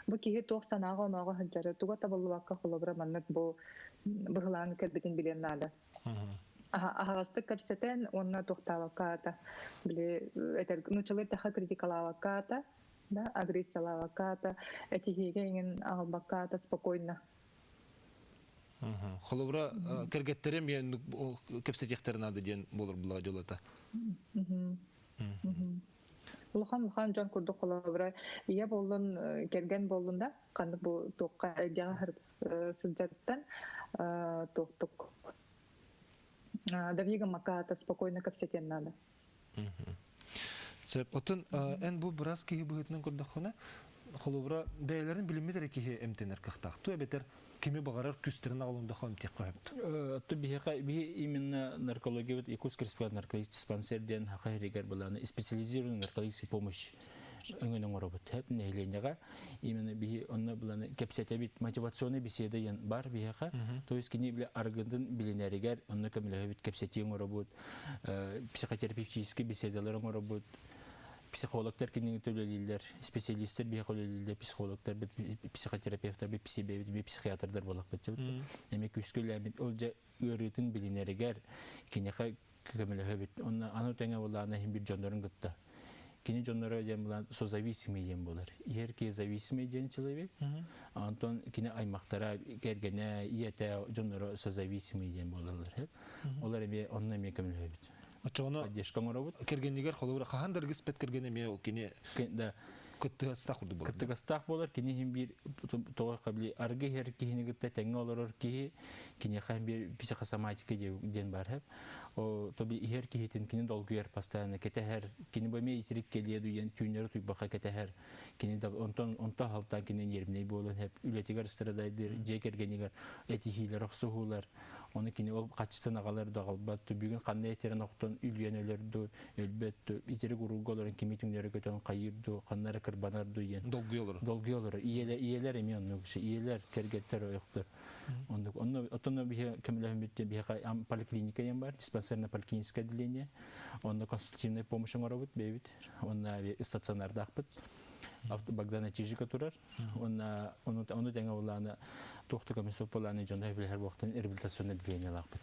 бу киһи туох санааҕа онооҕо сылдьары туга табыллыбакка холобура маннык бу быһылаан кэлбитин билиэн наада аһаҕастык кэпсэтэн уонна туохтаабакка аата били этэр нууччалыы эттэххэ критикалаабакка аата да агрессиялаабакка аата этиһиигэ иҥин аҕалбакка аата спокойно. Холобура, кэргэттерим кэпсэтиэхтэрин наада диэн буолар булаа дьолата. Улахан улахан дьон курдук холобура ийэ буоллун, кэргэн буоллун да ханнык бу туохха эйгэҕэ сылдьарыттан туохтук давига макаата спокойно кэпсэтиэн наада. Сөп. Отун эн бу бырас киһи быһыытынан көрдөххүнэ, холобура бэйэлэрин билиммит эрэ киһи эмтэнэр кыахтаах. Ту эбэтэр кими баҕарар күстэрин аҕалындахха эмтиэххэ сөп. Ту биһиэхэ биһи именно наркология Якутский республиканский наркологический диспансер диэн хаха иһигэр былааны специализированная наркологическая помощь. өҥөнү оҥоробут. Хэп нэһилиэнньэҕэ именно биһи онно буланы кэпсэтэбит мотивационный беседа диэн бар биһиэхэ. То есть кини биле аргынтын билинэригэр онно көмөлөһөбүт, кэпсэтии оҥоробут, психотерапевтический беседалар оҥоробут, психологтар кинини төлөлүүллэр, специалисттэр биһиэхэ үлэлииллэр, психологтар, психотерапевтар, психиатрдар, психиатрдар буолахпыт. Эми күүскэ үлээбит ол дьэ ыарыытын билинэригэр киниэхэ көмөлөһөбүт. Онно аны тэҥэ булаана иһин бир дьоннорун кытта. Кини дьонноро диэн булан созависимый диэн буолар. Иһэр киһи зависимый диэн человек. Онтон кини аймактара, кэргэнэ, ийэтэ дьонноро созависимый диэн буолаллар. Олар эмиэ онно эмиэ көмөлөһөбүт. Оччоҕуна поддержка оҥоробут. Кэргэнигэр холобура хаһан да аргыспэт кэргэн эмиэ ол кини да кыттыгастаах курдук буолар. Кыттыгастаах буолар кини иһин биир тоҕо қабили аргы иһэр киһини кытта тэҥҥэ олорор киһи киниэхэ биир психосоматика диэн бар хэп. О тоби иһэр киһитин кини долгуйар постоянно кэтэһэр кини бу эмиэ итирик кэлиэ дуйан түүннэри туйбаха кэтэһэр кини да онтон онто халтаан кини нервнэй буолан хэп үлэтигэр страдайдыр дьиэ кэргэнигэр этиһиилэр охсуһуулар Оны кини ол хаччытын аҕалар да аҕалбат, бүгүн ханна этэрин охтон үлүйэн өлөр ду, өлбөт ду, итирик уруулга олорон кими түҥнэри көтөн хайыыр ду, ханна эрэ кырбанар ду диэн. Долгуйа олорор. Долгуйа олорор. Ийэлэр, ийэлэр эмиэ оннук. Ийэлэр, кэргэттэр, ойохтор. Оннук. Онно оттон биһи көмөлөһүммүт биһиэхэ поликлиника диэн бар, диспансерное поликлиническое отделение. Онно консультативная помощь оҥоробут бэйэбит. Онно стационардаахпыт. Богдана Чижика турар. Уонна ону ону тэҥэ булааны туох да көмө суох булааны дьоно билэр буохтан реабилитационное отделениелаахпыт.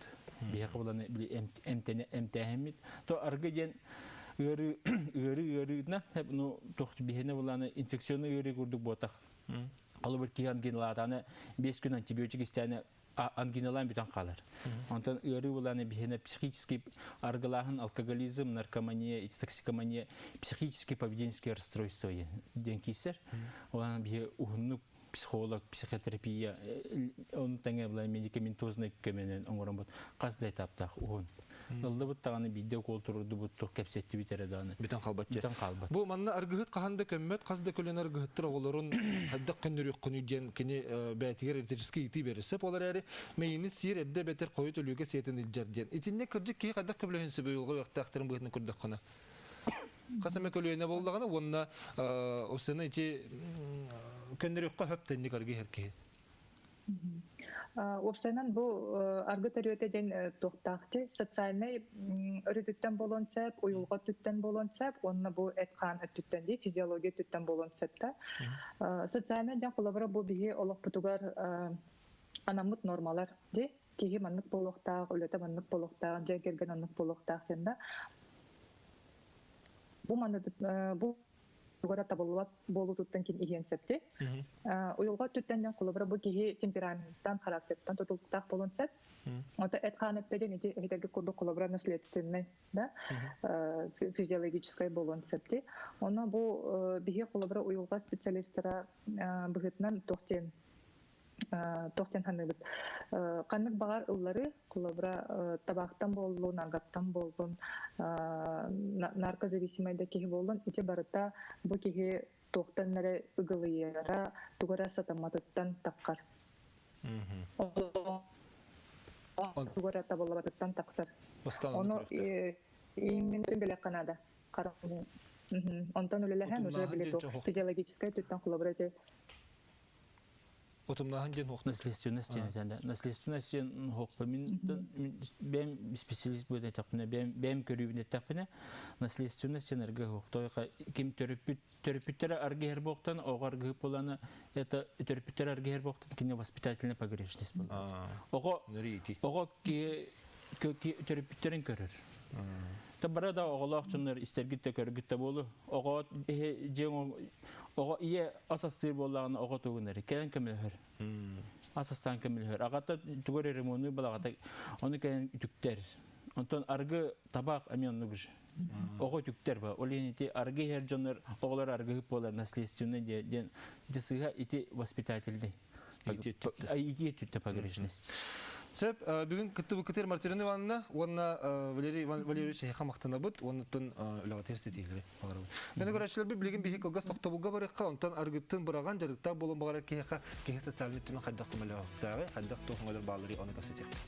Биһиэхэ буланы били эмтэнэ эмтээһиммит. То аргы диэн ыарыы ыарыы ыарыытына ну туох биһиэнэ булааны инфекционный ыарыы курдук буотах. Холобур киһи ангиналаатааны 5 күн антибиотик истээнэ ангиналаан бүтэн хаалар. Онтон ыарыы булааны биһиэнэ психический аргылааһын, алкоголизм, наркомания, ити токсикомания, психический поведенческое расстройство диэн киирсэр. Ол биһи уһуннук психолог, психотерапия, оны тэҥэ булан медикаментозный көмөнөн оҥороммут хас да этаптаах уһун. Ыллыбыт даҕаны биирдэ укол турурдубут туох кэпсэттибит эрэ даҕаны. Бүтэн хаалбат. Бүтэн хаалбат. Бу манна аргыһыт хаһан да көммөт, хас да көлүөнэ аргыһыттар оҕолорун хайдах көннөрүөххүнүй диэн кини бэйэтигэр электрическэй ыйытыы биэрэр. Сөп ол эрээри мэйиини сиир эрдэ эбэтэр хойут өлүүгэ сиэтин илдьэр диэн. Итиннэ кырдьык киһи хайдах көмөлөһүн сөбүй уйулҕа үөрэхтээхтэрин быһыытынан көрдөххүнэ? Хас эмэ көлүөнэ буоллаҕына уонна осена ити көннөрүөххэ хөп тэнник аргы иһэр киһи. Уопсайынан бу аргы төрүөтэ диэн туохтаах социальнай өрүтүттэн буолуон сөп, уйулҕа өттүттэн буолуон сөп уонна бу эт-хаан өттүттэн дии, физиология өттүттэн буолуон сөп да. Социальнай диэн холобура бу биһи олохпутугар анаммыт нормалар дии. Киһи маннык буолуохтаах, үлэтэ маннык буолуохтаах, дьиэ кэргэн оннук буолуохтаах диэн да. Бу маны бу тугара табыллыбат буолуутуттан кин иһиэн сөптүй. Уйулҕа өттүттэн диэн холобура бу киһи темпераментыттан, характерыттан тутулуктаах буолуон сөп. Ото эт-хаан өттө диэн ити эһитэргэ курдук холобура наследственный, да, физиологическай буолуон сөптүй. Онно бу биһи холобура уйулҕа специалистара быһыытынан туох диэн туох диэн саныыбыт ханнык баҕар ыллары холобура табаахтан буоллун аргаттан буоллун наркозависимай да киһи буоллун ити барыта бу киһи туохтан эрэ ыгылыйара тугу эрэ сатамматыттан таххар тугу эрэ табыллыбатыттан тахсар ону именно билэххэ наада онтон үлэлэһэн уже били физиологическай түттэн холобура ити Утумнаһын диэн хуох. Наследственность диэн этэн да. Наследственность диэн хуохпа мин бэйэм специалист буолан эттэхпинэ, бэйэм бэйэм көрүүбүн эттэхпинэ, наследственность диэн аргы хуох. Тойка ким төрөппүт төрөппүттэрэ аргыһар буохтан, оҕо аргыһып буолана, это төрөппүттэрэ аргыһар буохтан кини воспитательная погрешность буолар. Оҕо оҕо ки төрөппүттэрин көрөр. Та бара да оҕолоох дьоннор истэргит да көргүт да буолу. Оҕо дьиэ оҕо ийэ ас астыыр буоллаҕына оҕо тугун эрэ кэлэн көмөлөһөр. Ас астаан көмөлөһөр. Аҕата тугу эрэ ремоннуур балаҕата ону кэлэн үтүктэр. Онтон аргы табаах эмиэ оннук же. Оҕо үтүктэр ба. Ол иһин ити аргы иһэр дьоннор оҕолор аргыһыт буолар наследственный диэн ити сыыһа ити воспитательный. Ити өттүттэ погрешность. Сөп, бүгүн кыттыбыккытыгар Мартина Ивановна уонна Валерий Валерьевич эһиэхэ махтанабыт уоннаттан үлэҕитигэр ситиһиилэри баҕарабыт. Мені көрөөччүлэрбит билигин биһи кылгас тохтобулга барыахха, онтон аргыттын быраҕан дьарыктаах буолуон баҕарар киһиэхэ киһи социальный өттүнэн хайдах көмөлөөхтөөҕүй, хайдах туох өҥөлөр баалларый ону кэпсэтиэхпит.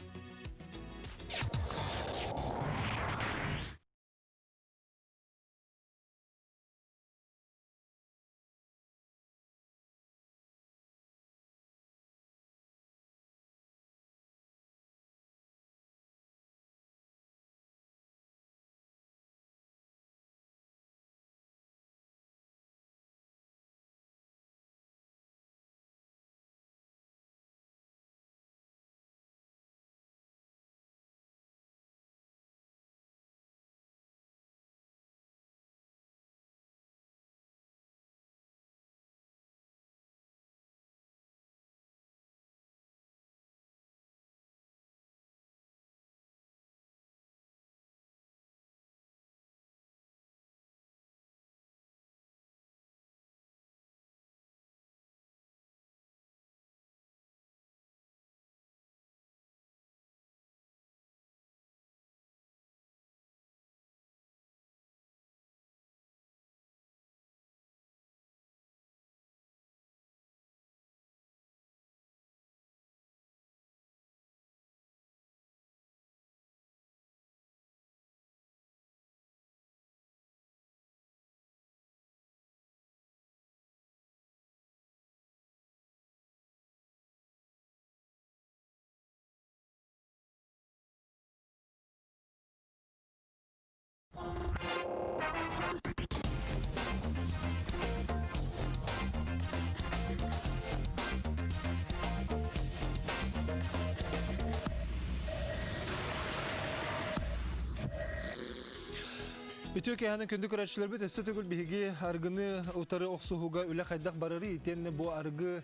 Үтүө киэһэнэн күндү көрөөччүлэрбит өссө төгүл биһиги аргыны утары охсуһууга үлэ хайдах барарый итиэннэ бу аргы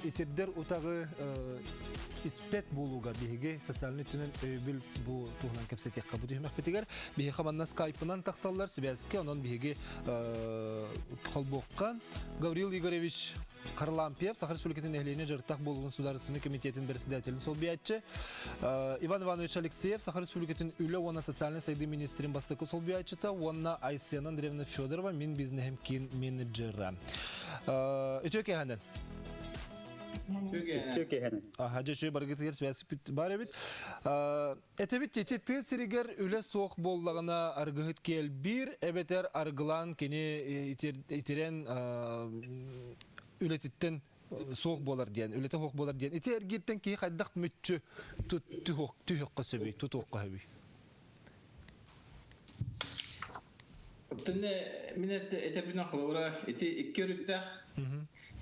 итирдэр утаҕы испэт буолууга биһиги социальнай өттүнэн өйөбүл бу туһунан кэпсэтиэххэ бу түһүмэхпитигэр биһиэхэ манна скайпынан тахсаллар сибээскэ онон биһиги холбуохха Гаврил Игоревич Харлампьев, Саха Республикатын нэһилиэнньэ дьарыктаах буолуутун судаарыстыбаннай комитетин председателин солбуйааччы, Иван Иванович Алексеев, Саха Республикатын үлэ уонна социальнай сайдыы министрин бастакы солбуйааччыта уонна Айсена Андреевна Федорова мин бизнеһим киин менеджера. Үтүө киэһэнэн. Үтүө киэһэнэн. Аха, дьэ, баргытыгар связь бар эбит. Этэбит ити тыа сиригэр үлэ суох буоллаҕына аргыһыт кэлбиир эбэтэр аргылаан кини итирэн үлэтиттэн суох буолар диэн, үлэтэ суох буолар диэн. Ити эргииртэн киһи хайдах мүччү түһүөххэ сөбүй, тутуохха сөбүй? Оттон мин этэбинэн холобура ити икки өрүттээх.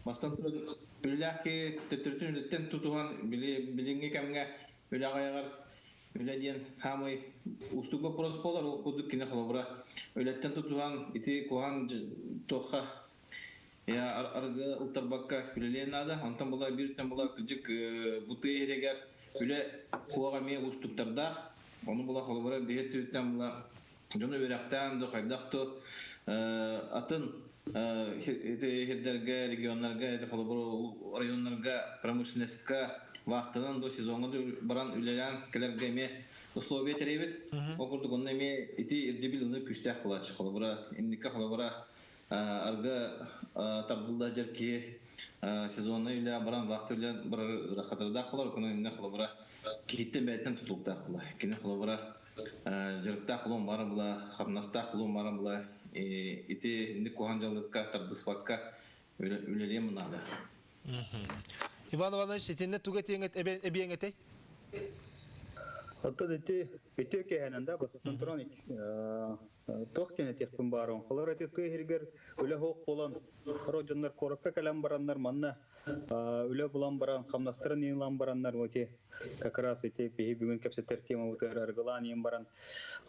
Бастан туран үлэлээх киһи төттөрүтүн үлэттэн тутуһан билиҥҥи кэмҥэ Үлэ аҕайаҕар үлэ диэн хаамай уустук боппуруос буолар, ол курдук кини холобура үлэттэн тутуһан ити куһаҕан туохха арыгы ылтарбакка үлэлиэн наада. Онтон була бииртэн була кырдьык бу тыа иһигэр үлэ куоҕа эмиэ уустуктардаах. Ону була холобура биһи өттүттэн була дьону үөрэхтээн да хайдах да атын ити регионнарга ити холобур районнарга промышленностька вахтанан до сезоҥҥа баран үлэлээн кэлэргэ эмиэ условия тэрийбит. Ол курдук онно эмиэ ити ирдэбил ылынар күүстээх буолааччы. Холобура инникке холобура арга тардылла дьэр киһи сезоннай үлэ баран вахта үлэ барар ыарахатардаах болар. Ону инне холобура киһиттэн бэйэтин тутулуктаах буолар. Кини холобура дьарыктаах булуон баара була, хамнастаах булуон баара була, ити инник куһаҕан дьаллыкка тардыспакка үлэлиэм наада. Иван Иванович, итиннэ туга эбиэҥ этэй? Оттон ити үтүө киэһэнэн да бастатан туран туох диэн этиэхпин баарон. Холор ити тыа иһигэр үлэ суох буолан, хоро дьоннор куоракка кэлэн бараннар манна үлэ булан баран, хамнастарын ылан бараннар эти как раз эти биһи бүгүн кэпсэтэр темабытыгар аргылаан иһин баран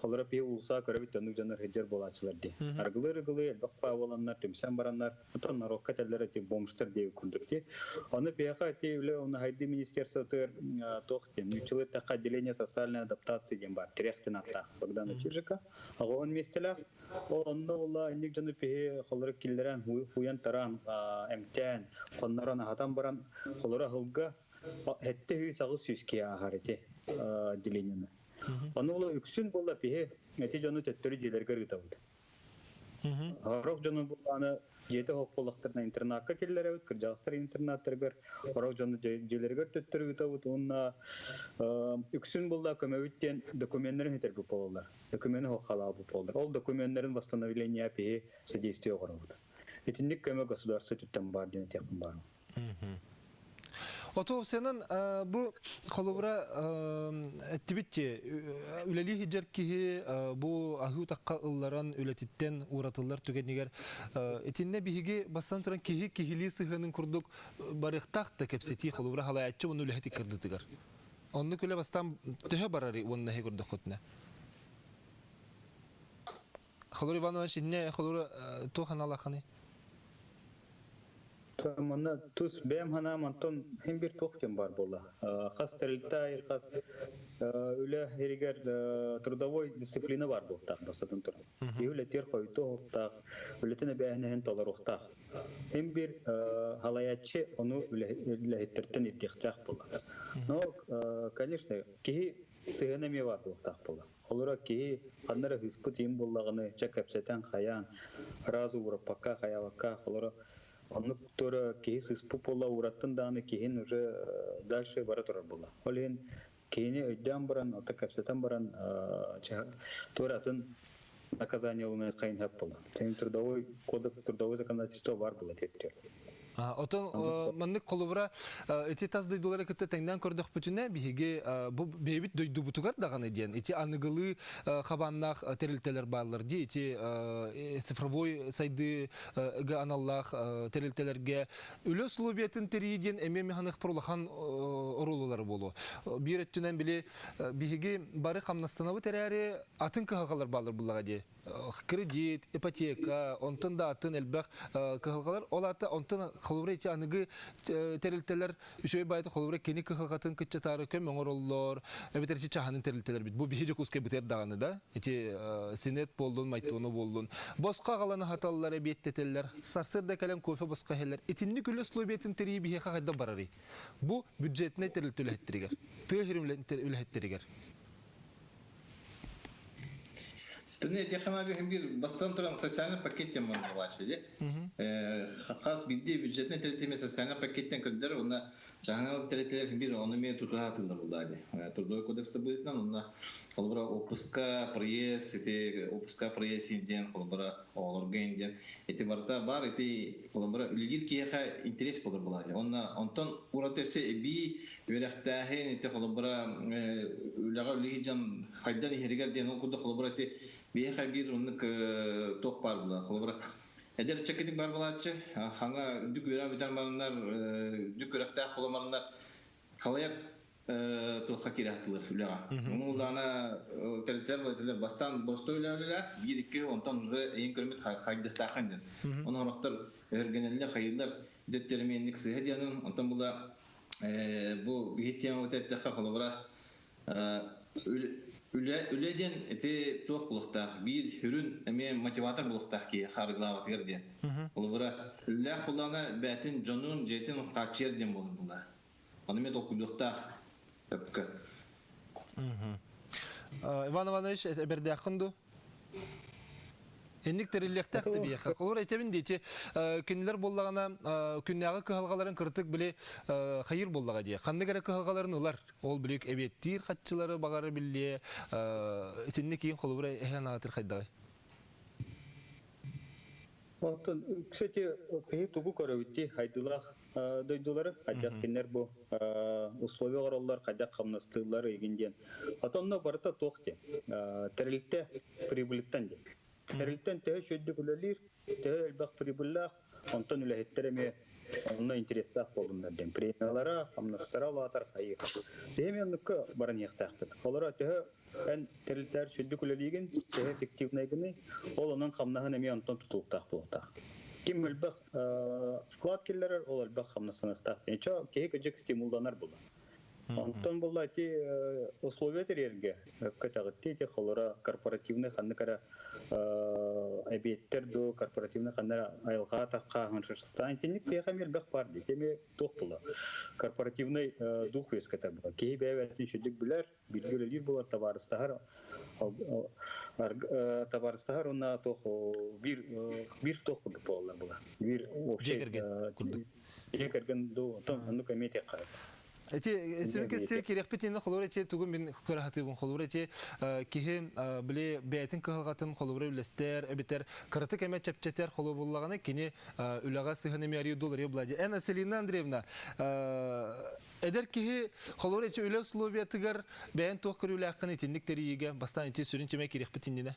холоро пиһи уулусаа көрөбүт оннук дьоннор сылдьар буолааччылар дии. Аргылы аргылы элбэх буоланнар түмсэн бараннар оттон народка этэллэр эти бомжтар диэбит курдук ти. Ону пиэхэ эти үлэ уонна хайды министерствотыгар туох диэн нууччалыы эттэххэ отделение социальной адаптации диэн баар тирэх диэн ааттаах Богдана Чижика. Оҕоһун миэстэлээх Онно буолла инник дьону пиһи холоро киллэрэн уйан-тараан эмтээн, хоннорон аһатан баран холоро аһылга 700-800 киһи ааһар ити отделениены. Ону була үксүн буолла пиһи эти дьону төттөрү дьиэлэригэр ыытабыт. Сорох дьону буоллааны дьиэтэ суох буоллахтарына интернакка киллэрэбит, кырдьаҕастар интернаттарыгар, сорох дьону дьиэлэригэр төттөрү ыытабыт уонна үксүн буолла көмөбүт диэн докуменнарын сүтэрбит буолаллар. Докумены халаабыт буоллар. Ол докуменнарын восстановление пиһи содействие оҥоробут. Итинник көмө государство өттүттэн баар диэн этиэхпин баарым. Отуопсайынан бу холобура эттибит үлэлии сылдьар киһи бу аһыы утахха ылларан үлэтиттэн ууратыллар түгэнигэр итиннэ биһиги бастан туран киһи киһилии сыһыанын курдук барыахтаах да кэпсэтии холобура халаяччы уонна үлэһит иккардытыгар. Оннук үлэ бастаан төһө барарый уонна эһи көрдөххүтүнэ? Холур Иванович, инне холур туох аналаханый? Манна тус бэйэм санаам онтон син биир туох диэн баар буолла. Хас тэрилтэ хас үлэ иһигэр трудовой дисциплина баар буолуохтаах бастатан туран. Киһи үлэтигэр хойутуохтаах, үлэтин эбээһинэһин толоруохтаах. Син биир халайааччы ону үлэһиттэртэн ирдиэхтээх буолар. Но, конечно, киһи сыһыана эмиэ баар буолуохтаах буолар. Холобура, киһи ханна эрэ ыыспыт иһин буоллаҕына, чэ кэпсэтэн хайаан, сразу уураппакка, хайаабакка, холобура, оннук туора киһи сыыспыт буолла, уураттын даҕаны киһин уже дальше бара турар буолла. Ол иһин киһини өйдөөн баран, ото кэпсэтэн баран, туора атын наказание ылынар хайын хөп буолла. Трудовой кодекс, трудовой законодательство бар буолла тиэттэр. Отон маннык холобура ити тас дойдулары кытта тэҥнээн көрдөхпүтүнэ, биһиги бу бэйэбит дойдубутугар даҕаны диэн ити аныгылыы хабааннаах тэрилтэлэр бааллар дии, ити цифровой сайдыыга аналлаах тэрилтэлэргэ үлэ условиятын тэрийии диэн эмиэ механик улахан оруолулары буолуо. Биир өттүнэн били биһиги бары хамнастанабыт эрээри атын кыһалҕалар бааллар буллаҕа дии. Кредит, ипотека, онтон да атын элбэх кыһалҕалар. Ол аата онтон холобура ити аныгы тэрилтэлэр үчүгэй баайта холобура кини кыһалҕатын кыччатаары көм оҥороллор, эбэтэр ити чаһанын тэрилтэлэрбит. Бу биһи Дьокуускай бытыар даҕаны да, ити синет буоллун, майтону буоллун. Босхо аҕалан аһаталлар, эбиэттэтэллэр, сарсыарда кэлэн кофе босхо иһэллэр. Итинник үлэ условиятын тэрийии биһиэхэ хайдах барарый? Бу бюджетнай тэрилтэ үлэһиттэригэр, тыа сирин үлэһиттэригэр. Түнэ этиэхэ биир бастан туран социальный пакет диэн буолааччы дии. Хас биирдии бюджетнай тэрилтэми социальный пакеттен көрдөр, уонна чаһаҥал тэрилтэлэр биир ону эмиэ тутуһа атыллар буоллаа дии. Трудовой кодекста быһыытынан онно холобура отпуска, проезд, ити отпуска, проезд диэн холобура оҕолорго диэн ити барыта баар ити холобура үлэлиир киһиэхэ интерес болор буолаа дии. Онно онтон ураты өссө эбии үөрэхтээһин ити холобура үлэҕэ үлэлии дьон хайдан иһэригэр диэн ол курдук холобура ити биһиэхэ биир оннук туох баар була холобура эдэр чэкитик бар булааччы хаҥа үрдүк үөрэх бүтэн бараннар үрдүк үөрэхтээх буламарыннар халайар туохха киирэ үлэҕэ. Ону улаана тэрилтэлэр бастаан боростой үлэлэр биир икки онтон уже эйин көрмүт хайдыхтаахын диэн. Оны хороктор өргенеллер хайыллар дөттерменник сыһа диэнин онтон була бу биһи тема эттэххэ холобура үлэ үлэ диэн ити туох булуохтаах биир хүрүн эмиэ мотиватор булуохтаах киһи харыглаабатыгар диэн. Холобура үлэ хулана бээтин дьонун дьиэтин хааччыйар диэн буолар була. Аны мен толкуйдуохтаах өпкө. Иван Иванович, эбэрдээххин ду? Инник тэриллиэхтээх да биһиэхэ. Холобур этэбин диэти, кинилэр буоллаҕына күннээҕи кыһалҕаларын кырытык били хайыр буоллаҕа дии. Ханнык эрэ кыһалҕаларын ылар. Ол били эбиэттиир хаччылары баҕары биллиэ. Итинник киин холобура эһэн аатыр хайдаҕай? Оттон, кстати, киһи тугу көрөбүт дии, хайдылаах дойдулары, хайдах кинилэр бу условия оҥороллор, хайдах хамнастыыллар игин диэн. Отонно барыта туох диэн, тэрилтэ прибыльтан диэн. Тэрилтэн төһө үчүгэйдик үлэлиир, төһө элбэх прибыльлаах, онтон үлэһиттэр эмиэ онно интерестээх буолуннар диэн. Премиялара, хамнастара улаатар хайыы. Биһи оннукка баран иһиэхтээхпит. Олоро төһө эн тэрилтээр сүрдүк үлэлиигин, төһө эффективнайгыный, ол онон хамнаһын эмиэ онтон тутулуктаах буолуохтаах. Ким элбэх вклад киллэрэр, ол элбэх хамнастаныахтаах. Ничего, киһи кыдьык стимулланар була. Онтон буолла ити условия тэрийэргэ көтөҕүтти ити холоро корпоративный ханнык эрэ эбиэттэр ду корпоративный ханна айылҕа таххааһын шерстаан итинник киһиэхэ эмиэ элбэх баар дии эмиэ туох була корпоративный дух үөскэтэр була киһи бэйэ-бэйэтин үчүгдүк билэр бииргэ үлэлиир буолар табаарыстаһар табаарыстаһар уонна туох биир биир туох курдук буолаллар була биир общий дьиэ кэргэн ду онтон оннук эмиэ тиэххэ. Эти сүрүн кэстиэ кириэхпит иннинэ холобур эти тугу мин көрө сатыыбын холобур эти киһи били бэйэтин кыһалҕатын холобура үллэстэр эбэтэр кыратык эмэ чэпчэтэр холобуллаҕына кини үлэҕэ сыһыан эмиэ арыйы доллар була эн Селина Андреевна эдэр киһи холобур эти үлэ условиятыгар бэйэн туох көрүүлээххин итинник тэрийиигэ бастаан ити сүрүн тимэ кириэхпит иннинэ.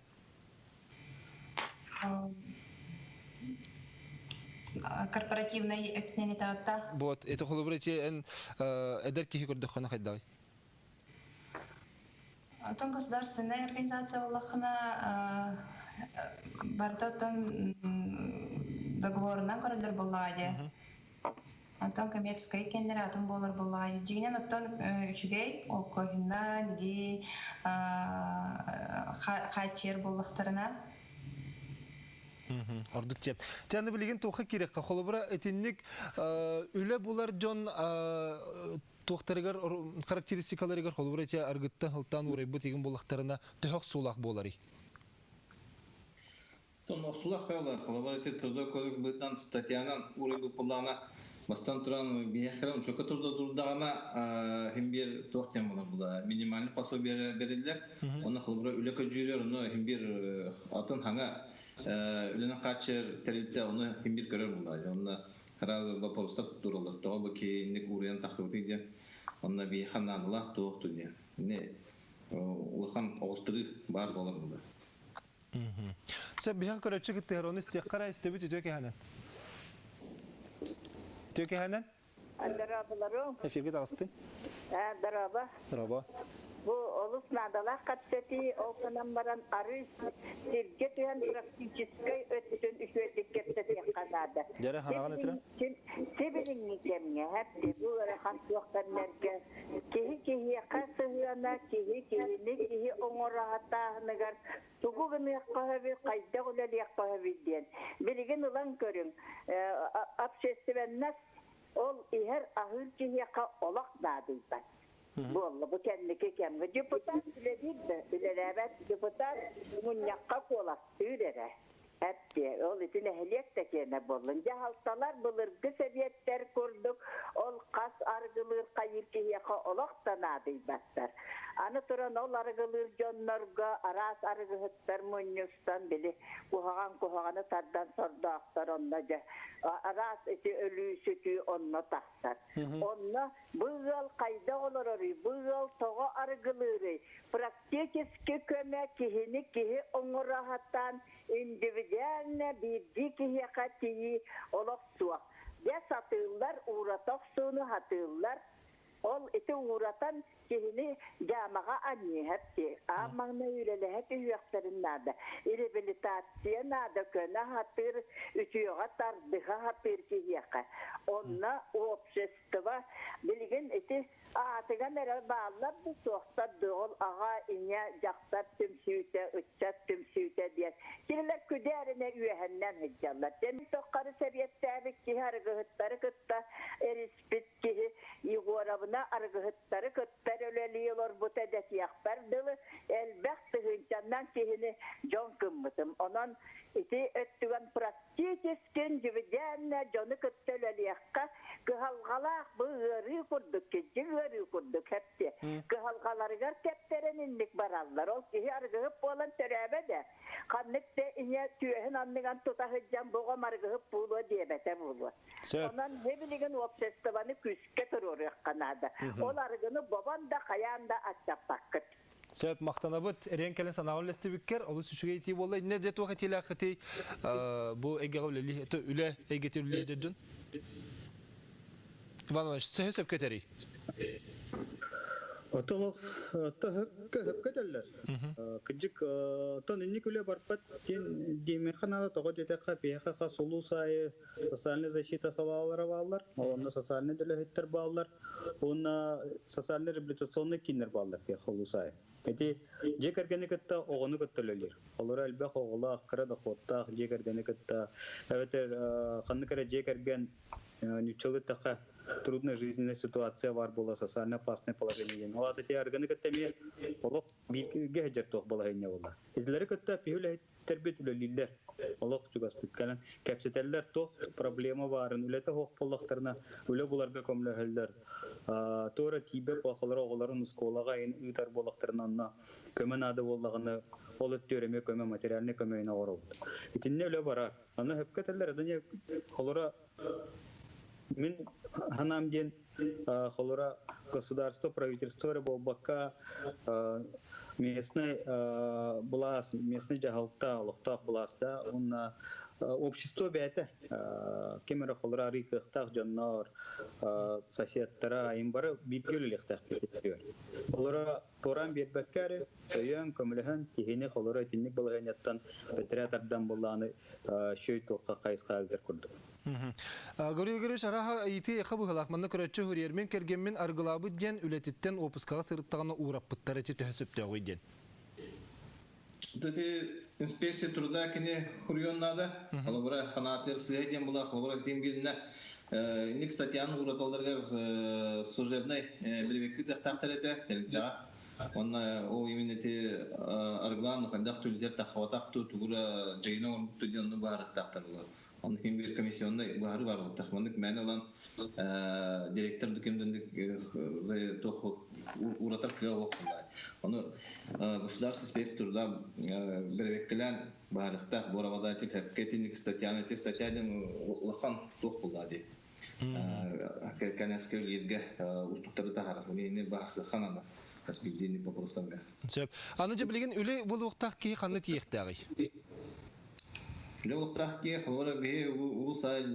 Корпоративный өттүнэн этаатта. Вот, это холобур эти эн эдэр киһи көрдөххөнө хайдагый? Оттон государственная организация буоллаххына барыта оттон договорынан көрөллөр буоллаҕа дии. Онтон коммерческай кэннэр атын буолар буоллаҕа. Дьиҥинэн оттон үчүгэй ол кофенна диги хааччыйар буоллахтарына. Ордук чеп. Чаны билигин туохха киирэххэ холобура итинник үлэ булар дьон туохтарыгар характеристикаларыгар холобура эти аргыттан хылтаан уурайбыт игин буоллахтарына төһөх суулаах буоларый? Тон охсулах баалар, холобур ити трудовой кодекс быһыытынан статьянан уурайбыт буоллаҕына, бастан туран биһиэхэ учуокка турда турдаҕына иһин биир туох диэн буолар була минимальный пособие бериллэр. Онно холобура үлэ көдьүүрэр, онно иһин биир атын хаҥа үлэнэн хааччыйар тэрилтэ ону иһин биир көрөр буолла. Онно Сразу вопростар тураллар. Тоҕо бу киинник уурайан тахсыбытый диэн. Онно биһиэхэ наадалаах туох диэн. Ини улахан оҕустарыы баар буолар буолар. Сөп биһиэхэ көрөччү кыттыһар, ону истиэххэ эрэ истэбит үтүө кэһэнэн. Үтүө кэһэнэн. Дорооболору. Эфирге таҕыстын. Дорообо. Дорообо. Бу олус наадалаах кэпсэтии, ол гынан баран арыы сиргэ түһэн практическай өттүн үчүгэйдик кэпсэтиэххэ наада. Дьэрэ ханаҕын этирэ? Сибилиҥҥи кэмҥэ, бу ыарахан суох кэмнэргэ киһи киһиэхэ сыһыана, киһи киһини киһи оҥоро сатааһыныгар тугу гыныахха сөбүй, хайдах үлэлиэххэ сөбүй диэн. Билигин ылан көрүҥ, общественность ол иһэр аһыыр киһиэхэ олох наадыйбат. Буолла бу кэнники кэмҥэ депутат үлэлиир да үлэлээбэт депутат мунньахха куоластыыр эрэ. Эппиэ, ол ити нэһилиэк да киэнэ буоллун. Дьаһалталар былыргы сэбиэттэр курдук ол хас арыгылыыр хайыыр киһиэхэ олох да наадыйбаттар. Аны туран ол арыгылыыр дьоннорго араас арыгыһыттар мунньустан били куһаҕан куһаҕаны тардан сордоохтор онно дьэ араас ити өлүү-сүтүү онно тахсар. Онно бу ыал хайдах олороруй, бу ыал тоҕо арыгылыырый, практически көмө киһини киһи оҥоро сатаан индивидуально биирдии киһиэхэ тиийии олох суох. Дьэ сатыыллар, уурата охсууну сатыыллар. Ол ити ууратан киһини дьаамаҕа анньыһар дии. Аан маҥнай үлэлэһэ түһүөхтэрин наада. Реабилитация наада, көнө сатыыр, үтүөҕэ тардыһа сатыыр киһиэхэ. Онно общество билигин ити Аатыган эрэ бааллар да суохтар дуу, ол аҕа, ийэ, дьахтар түмсүүтэ, ыччат түмсүүтэ диэн. Кинилэр күдээринэ үөһэннэн сылдьаллар. Дьэ мин тоххары сэбиэттээбит киһи арыгыһыттары кытта эриспит киһи Егоровна арыгыһыттары кытта үлэлии олорбута дэтиэхпэр дылы элбэх тыһыынчаннан киһини дьон гыммытым. Онон ити өттүгэн практически индивидуально дьону кытта үлэлиэххэ кыһалҕалаах бу ыарыы курдук, кирдьик ыарыы курдук хэпти. Кыһалҕаларыгар кэптэрэн инник бараллар. Ол киһи арыгыһыт буолан төрөөбө да, ханнык да ийэ түөһүн анныган тута сылдьан бу оҕом арыгыһыт буолуо диэбэтэ буолуо. Онон билигин обществоны күүскэ туруоруохха наада. Ол арыгыны бобон да хайаан да аччаппаккыт. Сөп, махтанабыт. Эриэн кэлэн санааҕын үллэстибиккэр олус үчүгэй этии буолла. Иннэ дьэ туох этиилээххитий бу эйгэҕэ үлэлии, үлэ эйгэтэ үлэлиир дьон? Иван Иванович, сөһө сөпкө этэрий? Отолох хөпкө этэллэр. Кырдьык, тон инник үлэ барбат диэн диэмиэххэ наада тоҕо диэтэххэ, биһиэхэ хас улуус аайы социальная защита салаалара бааллар, онно социальнай төлөһүттэр бааллар, уонна социальный реабилитационный кииннэр бааллар диэх улуус аайы. Ити дьиэ кэргэни кытта оҕону кытта үлэлиир. Олоро элбэх оҕолоох, кыра дохуоттаах дьиэ кэргэни кытта, эбэтэр ханнык эрэ дьиэ кэргэн ньуччалыы эттэххэ трудная жизненная ситуация баар буола социально опасное положение диэн. Ол аата ити арганы кытта эмиэ олох бииргэ сылдьар туох балаһыанньа буолла. Итилэри кытта пиһи үлэһиттэрбит үлэлииллэр. Олох чугастык кэлэн кэпсэтэллэр, туох проблема баарын, үлэтэ суох буоллахтарына үлэ буларга көмөлөһөллөр. Туора тиийбэт буоллахтара оҕолорун оскуолаҕа ыытар буоллахтарына онно көмө наада буоллаҕына ол өттүгэр эмиэ көмө материальнай көмө оҥоробут. Итиннэ үлэ барар. Аны сөпкө этэллэр, холоро мин ханаам диэн холоро государство, правительство эрэ буолбакка местный былаас, местный дьаһалта, олохтоох былааста уонна общество бэйэтэ ким эрэ холоро арыы кыахтаах дьоннор, соседтара, айын бары бииргэ үлэлиэхтээхпит. Олоро туораан биэрбэккэ эрэ өйөөн, көмөлөһөн киһини холоро итинник балаһыанньаттан бэтэрээ тардан буллааны шөй туохха хайысхаалгар курдук. Гаврил Григорьевич, араха ыйытыы эха быһылаах манна көрөччү хурьермин кэргэммин аргылаабыт диэн үлэтиттэн уоппускаҕа сырыттаҕына уураппыттар эти төһө сөптөөҕүй диэн. Ити инспекция труда кини хуруйуон наада. Холобура, ханаатыыр сыһа диэн була, холобура, ким гиннэ инник статьяны ураталларыгар служебнай бирибекки тахтаахтар этэ, тэрилтэҕэ. Онно ол именно ити арыгылаан хайдах түлдер таххабатах ту тугура дьайына оҥорбутту диэн онну баарыттаахтар була. Онно ким бир комиссионный баары бар буолтах. Маннык мээн ылан директор дукемдендик туох Уратар кыа олох буллаа. Ону государственный инспекция труда бэрэбиэркэлээн баһарыахтаах бу работодатель сөпкө итинник статьяны ити статья диэн улахан туох буллаа дии. Кэнэскэ үлэлииргэ устуктары таһаарар. Ини баһарсыахха наада хас биирдиинник боппуруостарга. Сөп. Аны дьэ билигин үлэ булуохтаах киһи ханна тиийиэхтээҕий? Үлэ булуохтаах киһи холобура биһи улуус аайы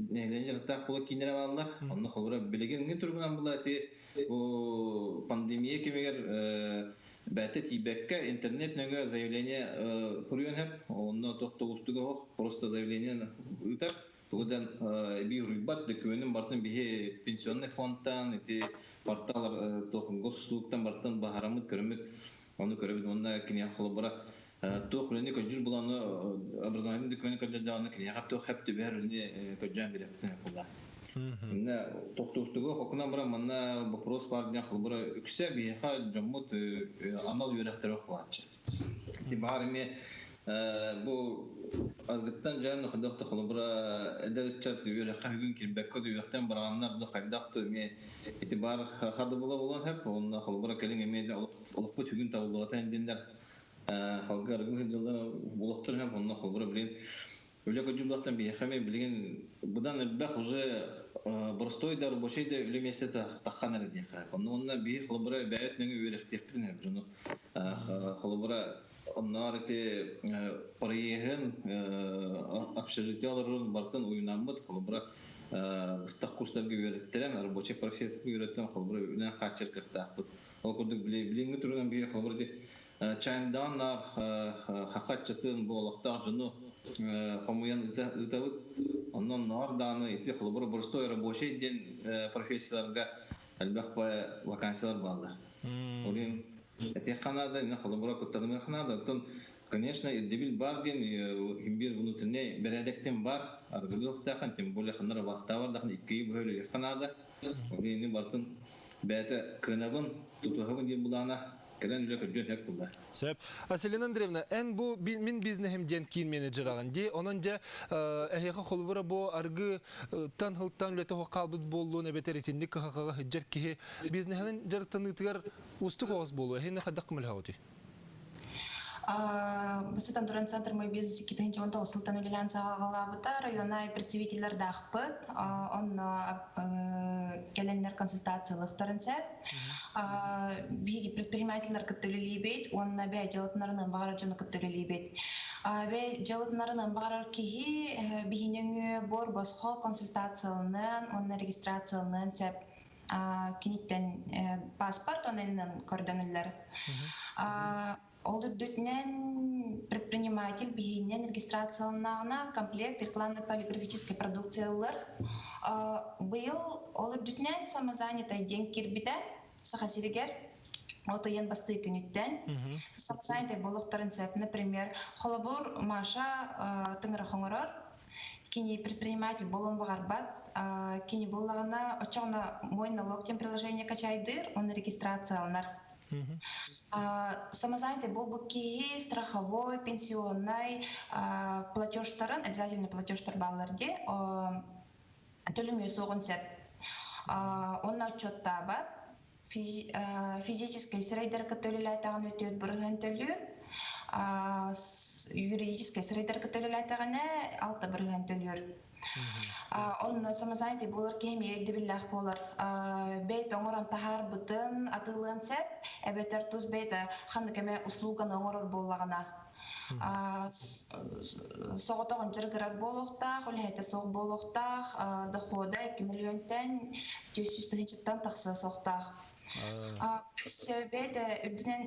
нэһилиэнньэ дьарыктаах буола кииннэрэ бааллар. Онно холобура билигин туругунан була ити бу пандемия кэмигэр бэйэтэ тиийбэккэ интернет нөҥүө заявление суруйан сөп. Онно туох да уустуга суох, просто заявление ыытар. Тугу да эбии уруйбат, докумуонун барытын биһи пенсионный фондтан, ити портал туох госуслугтан барытын баһараммыт, көрөммүт, ону көрөбүт. Уонна киниэхэ холобура туох үлэни көдьүүр буланы образовательный документы көрдөрдөҕүнэ киниэхэ туох хэп түбэһэр үлэни көрдьөөн бириэхпитин булла. Инна тохтуустугу хокунан баран манна вопрос бар диэн холобура үксэ биһиэхэ дьоммут анал үөрэхтэри охлааччы. Ити баар эмиэ бу аргыттан дьон хайдах да холобура эдэр ыччат үөрэххэ бүгүн киирбэккэ үөрэхтэн барааннар да хайдах да эмиэ ити баар харды була буолан сөп уонна холобура кэлин эмиэ олохпут бүгүн табыллыбата диэннэр халга аргы сылдьаллар булохтор сөп онно холобура билин үлэ көдьүүбүлаттан биһиэхэ эмиэ билигин быдан элбэх уже простой да рабочий да үлэ миэстэтэ таххан эрэ диэхэ онно уонна биһи холобура бэйэбит нөҥүө үөрэхтиэхпитин сөп дьону холобура онноор ити проеһын общежитие олорорун барытын уйунаммыт холобура быстах курстарга үөрэттэрэн рабочий профессияга үөрэттэн холобура үлэн хааччар кыахтаахпыт. Ол курдук билиҥҥи туругунан биһи холобура ити чайндауннар хахаччытын бу олохтоох дьону хомуйан ыытабыт. Онон ноор дааны ити холобура боростой рабочий диэн профессияларга элбэх вакансиялар бааллар. Олин этиэххэ наада, ини холобура куттанымыахха наада. Оттон, конечно, ирдэбил бар диэн имбир внутренний бэрээдэктэн бар, аргылыахтаахан, тем более ханнара вахтаабар дахын иккиги быһа үлэлиэххэ наада. Олин ини бартын бэйэтэ кыанабын, тутуһабын диэн булаана кэлэн үлэ көрдүөн сөп булла. Сөп. Василина Андреевна, эн бу мин бизнеһим диэн киин менеджераҕын дии. Онон дьэ эһиэхэ холобура бу аргы тан хылтан үлэтэ суох хаалбыт буоллун эбэтэр итинник кыһалҕаҕа сылдьар киһи бизнеһинэн дьарыктаныытыгар уустук оҕус буолуо. Эһиэнэ хайдах көмөлөһөҕүтүй? Бысытан туран центр «Мой бизнес» 2019 сылтан үлэлээн саҕалаабыта. Районнай представителлардаахпыт. Онно кэлэннэр консультациялыахтарын сөп. Биһиги предпринимателлэр кытта үлэлиибит уонна бэйэ дьыалатынарынан баҕарар дьону кытта үлэлиибит. Бэйэ дьыалатынарынан баҕарар киһи биһиниҥ буор босхо консультацияланыан уонна регистрацияланыан сөп. Киниттэн паспорт оннунан көрдөнүллэр. Ол үрдүтүнэн предприниматель биһиинэн регистрацияланнаҕына комплект рекламно-полиграфическай продукция ылар. Быйыл ол үрдүтүнэн самозанятай диэн киирбитэ Саха сиригэр от ыйын бастыы күнүттэн самозанятай буолуохтарын сөп. Например, холобур, Маша тыҥырах оҥорор, кини предприниматель буолуон баҕарбат, кини буоллаҕына оччоҕуна мой налог диэн приложение качайдыыр, он регистрацияланар. Самозанятый буолбут киһи страховой, пенсионный платежтарын, обязательный платежтар бааллар дии, төлөмүө суоҕун сөп. Онно отчуоттаабат, физическэй сирэйдэргэ төлөлөөтөҕүнэ түөрт бырыһыан төлүүр, юридическэй сирэйдэргэ төлөлөөтөҕүнэ 6% төлүүр. Онно самозанятый буолар киһи эмиэ ирдэбиллээх буолар. Бэйэтэ оҥорон таһаарбытын атыылыан сөп, эбэтэр тус бэйэтэ ханнык эмэ услуганы оҥорор буоллаҕына. Соҕотоҕун дьарыгырар буолуохтаах, үлэһитэ суох буолуохтаах, дохода 2 миллионтан 400 тыһыынчаттан тахсыа суохтаах. Өссө бэйэтэ үрдүнэн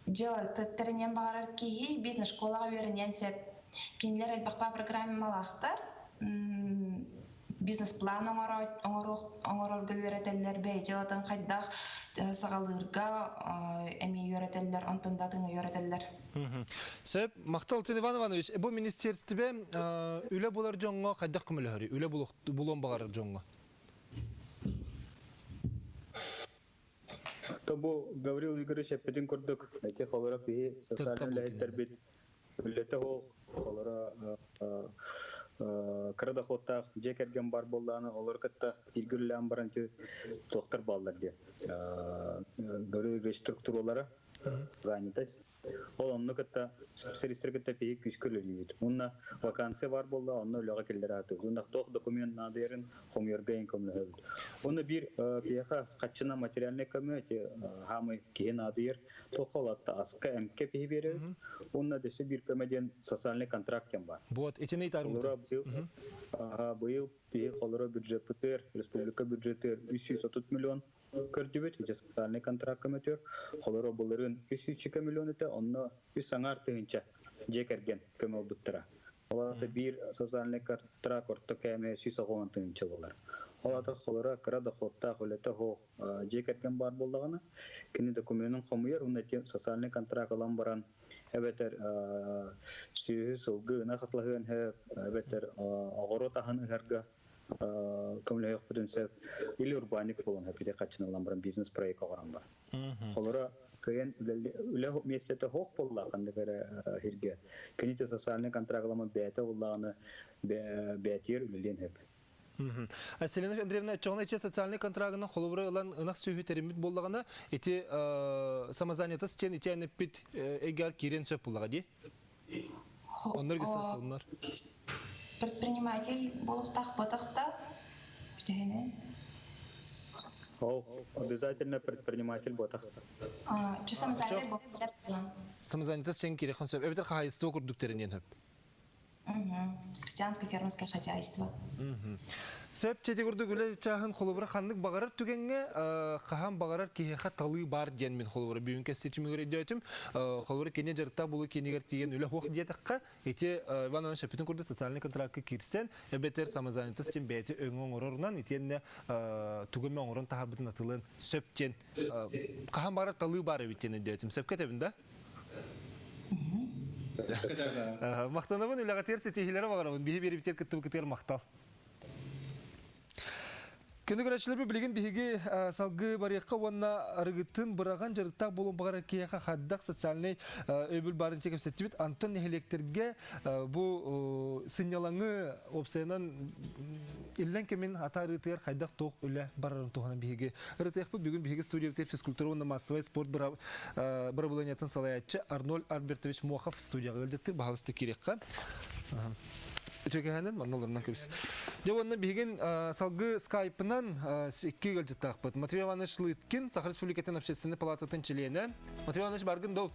дьыала тэриниэн баҕарар киһи бизнес-школаҕа үөрэниэн сөп. Кинилэр элбэхпэ программалаахтар. Бизнес-план оҥорорго үөрэтэллэр, бэйэ дьыалатын хайдах саҕалыырга эмиэ үөрэтэллэр, онтон да атыҥҥа үөрэтэллэр. Сөп. Махтал Иван Иванович, бу министерстве үлэ булар дьоҥҥо хайдах көмөлөһөрүй? Үлэ булуон баҕарар дьоҥҥо? То бу Гаврил Игоревич эппитин курдук, эти холоро биһи социальный үлэһиттэрбит үлэтэ ол холоро. Кыра доходтаах дьиэ кэргэн бар буоллаҕына, олору кытта бииргэ үлэлээн баран ити туохтар бааллар диye. Гаврил структуралара, занятость. Ол онну кытта специалистер кытта пиһи күүскэ үлэлиибит. Уонна вакансия бар буолла, онно үлэҕэ киллэрэ сатыыбыт. Уонна туох документ наадыйарын хомуйарга эн көмөлөһөбүт. Уонна биир биһиэхэ хаччына материальнай көмө ити хаамай киһи наадыйар туох олатта аска эмкэ пиһи биэрэбит. Уонна дөссө биир көмө диэн социальный контракт диэн бар. Вот, итини ыйтарбыт. Быйыл биһи холоро бюджеппытыгар, республика бюджетыгар 330 миллион көрдүбүт. Ити социальный контракт көмөтүөр. Холоро былырыын 300 миллион этэ, онно үс аҥаар тыһыынча дьиэ кэргэн көмө ылбыттара. Ол аата биир социальный контракт орто кээмэйэ 190 тыһыынча буолар. Ол аата холоро кыра доходтаах үлэтэ суох дьиэ кэргэн баар буоллаҕына, кини докуменын хомуйар уонна социальный контракт ылан баран эбэтэр сүөһү, сылгы, ынах атлаһыан сөп, эбэтэр оҕуруот аһын ыһарга көмөлөһүөхпүтүн сөп. Или урбаанньык буолан сөп, ити хаччын ылан баран бизнес-проект оҥорон баран. Холоро кыайан үлэ миэстэтэ суох буолла ханнык эрэ сиргэ. Кини социальный контракт ыламмыт бэйэтэ буоллаҕына бэйэтигэр үлэлиэн сөп. Селена Андреевна, чоҕуна иче социальный контрагынан холобура ылан ынах сүөһү тэриммит буоллаҕына, ити самозанятость диэн ити эппит эйгээр киирэн сөп буоллаҕа дии? Оннор государственнар. Предприниматель буолуохтаах ботахта бүтүһүнэн. Ол обязательно предприниматель ботах. Чу самозанятый буолуон сөп. Самозанятость сен кирихэн сөп. Эбэтэр хаһайыстыба курдук тэриниэн сөп. Крестьянское фермерское хозяйство. Сөп чэти курдук үлэ чааһын холобура ханнык баҕарар түгэҥҥэ хаһан баҕарар киһиэхэ талыы баар диэн мин холобура бүгүн кэсситимигэр өйдөөтүм. Холобура кини дьарыктаах булуу киинигэр тиийэн үлэ хуох диэтэххэ, ити Иван Иванович эппитин курдук социальный контракка киирсэн, эбэтэр самозанятость диэн бэйэтэ өҥө оҥорорунан итиэннэ тугу эмэ оҥорон таһаарбытын атылыан сөп диэн хаһан баҕарар талыы баар эбит диэн өйдөөтүм. Сөпкө этэбин да? Махтанабын үлэҕитигэр ситиһиилэри баҕарабын. Биһи биэрибитигэр кыттыбыкытыгар махтал. Күнү көрөөччүлэрбит билигин биһиги салгыы барыахха уонна арыгытын быраҕан дьарыктаах буолуон баҕарар киһиэхэ хайдах социальнай өйөбүл баарын кэпсэттибит. Антон нэһилиэктэргэ бу сынньалаҥы уопсайынан иллэҥ кэмин атаарыытыгар хайдах туох үлэ барарын туһунан биһиги ырытыахпыт. Бүгүн биһиги студиябытыгар физкультура уонна массовай спорт бырабылыанньатын салайааччы Арнольд Альбертович Мохов студияҕа ыалдьыттыыр. Баһалыста киириэххэ. Үтүөкэһэнэн манна олорунан кэбис. Дьэ уонна биһигин салгыы скайпынан икки ыалдьыттаахпыт. Матвей Иванович Лыткин, Саха Республикатын общественной палататын чилиэнэ. Матвей Иванович баргын доо?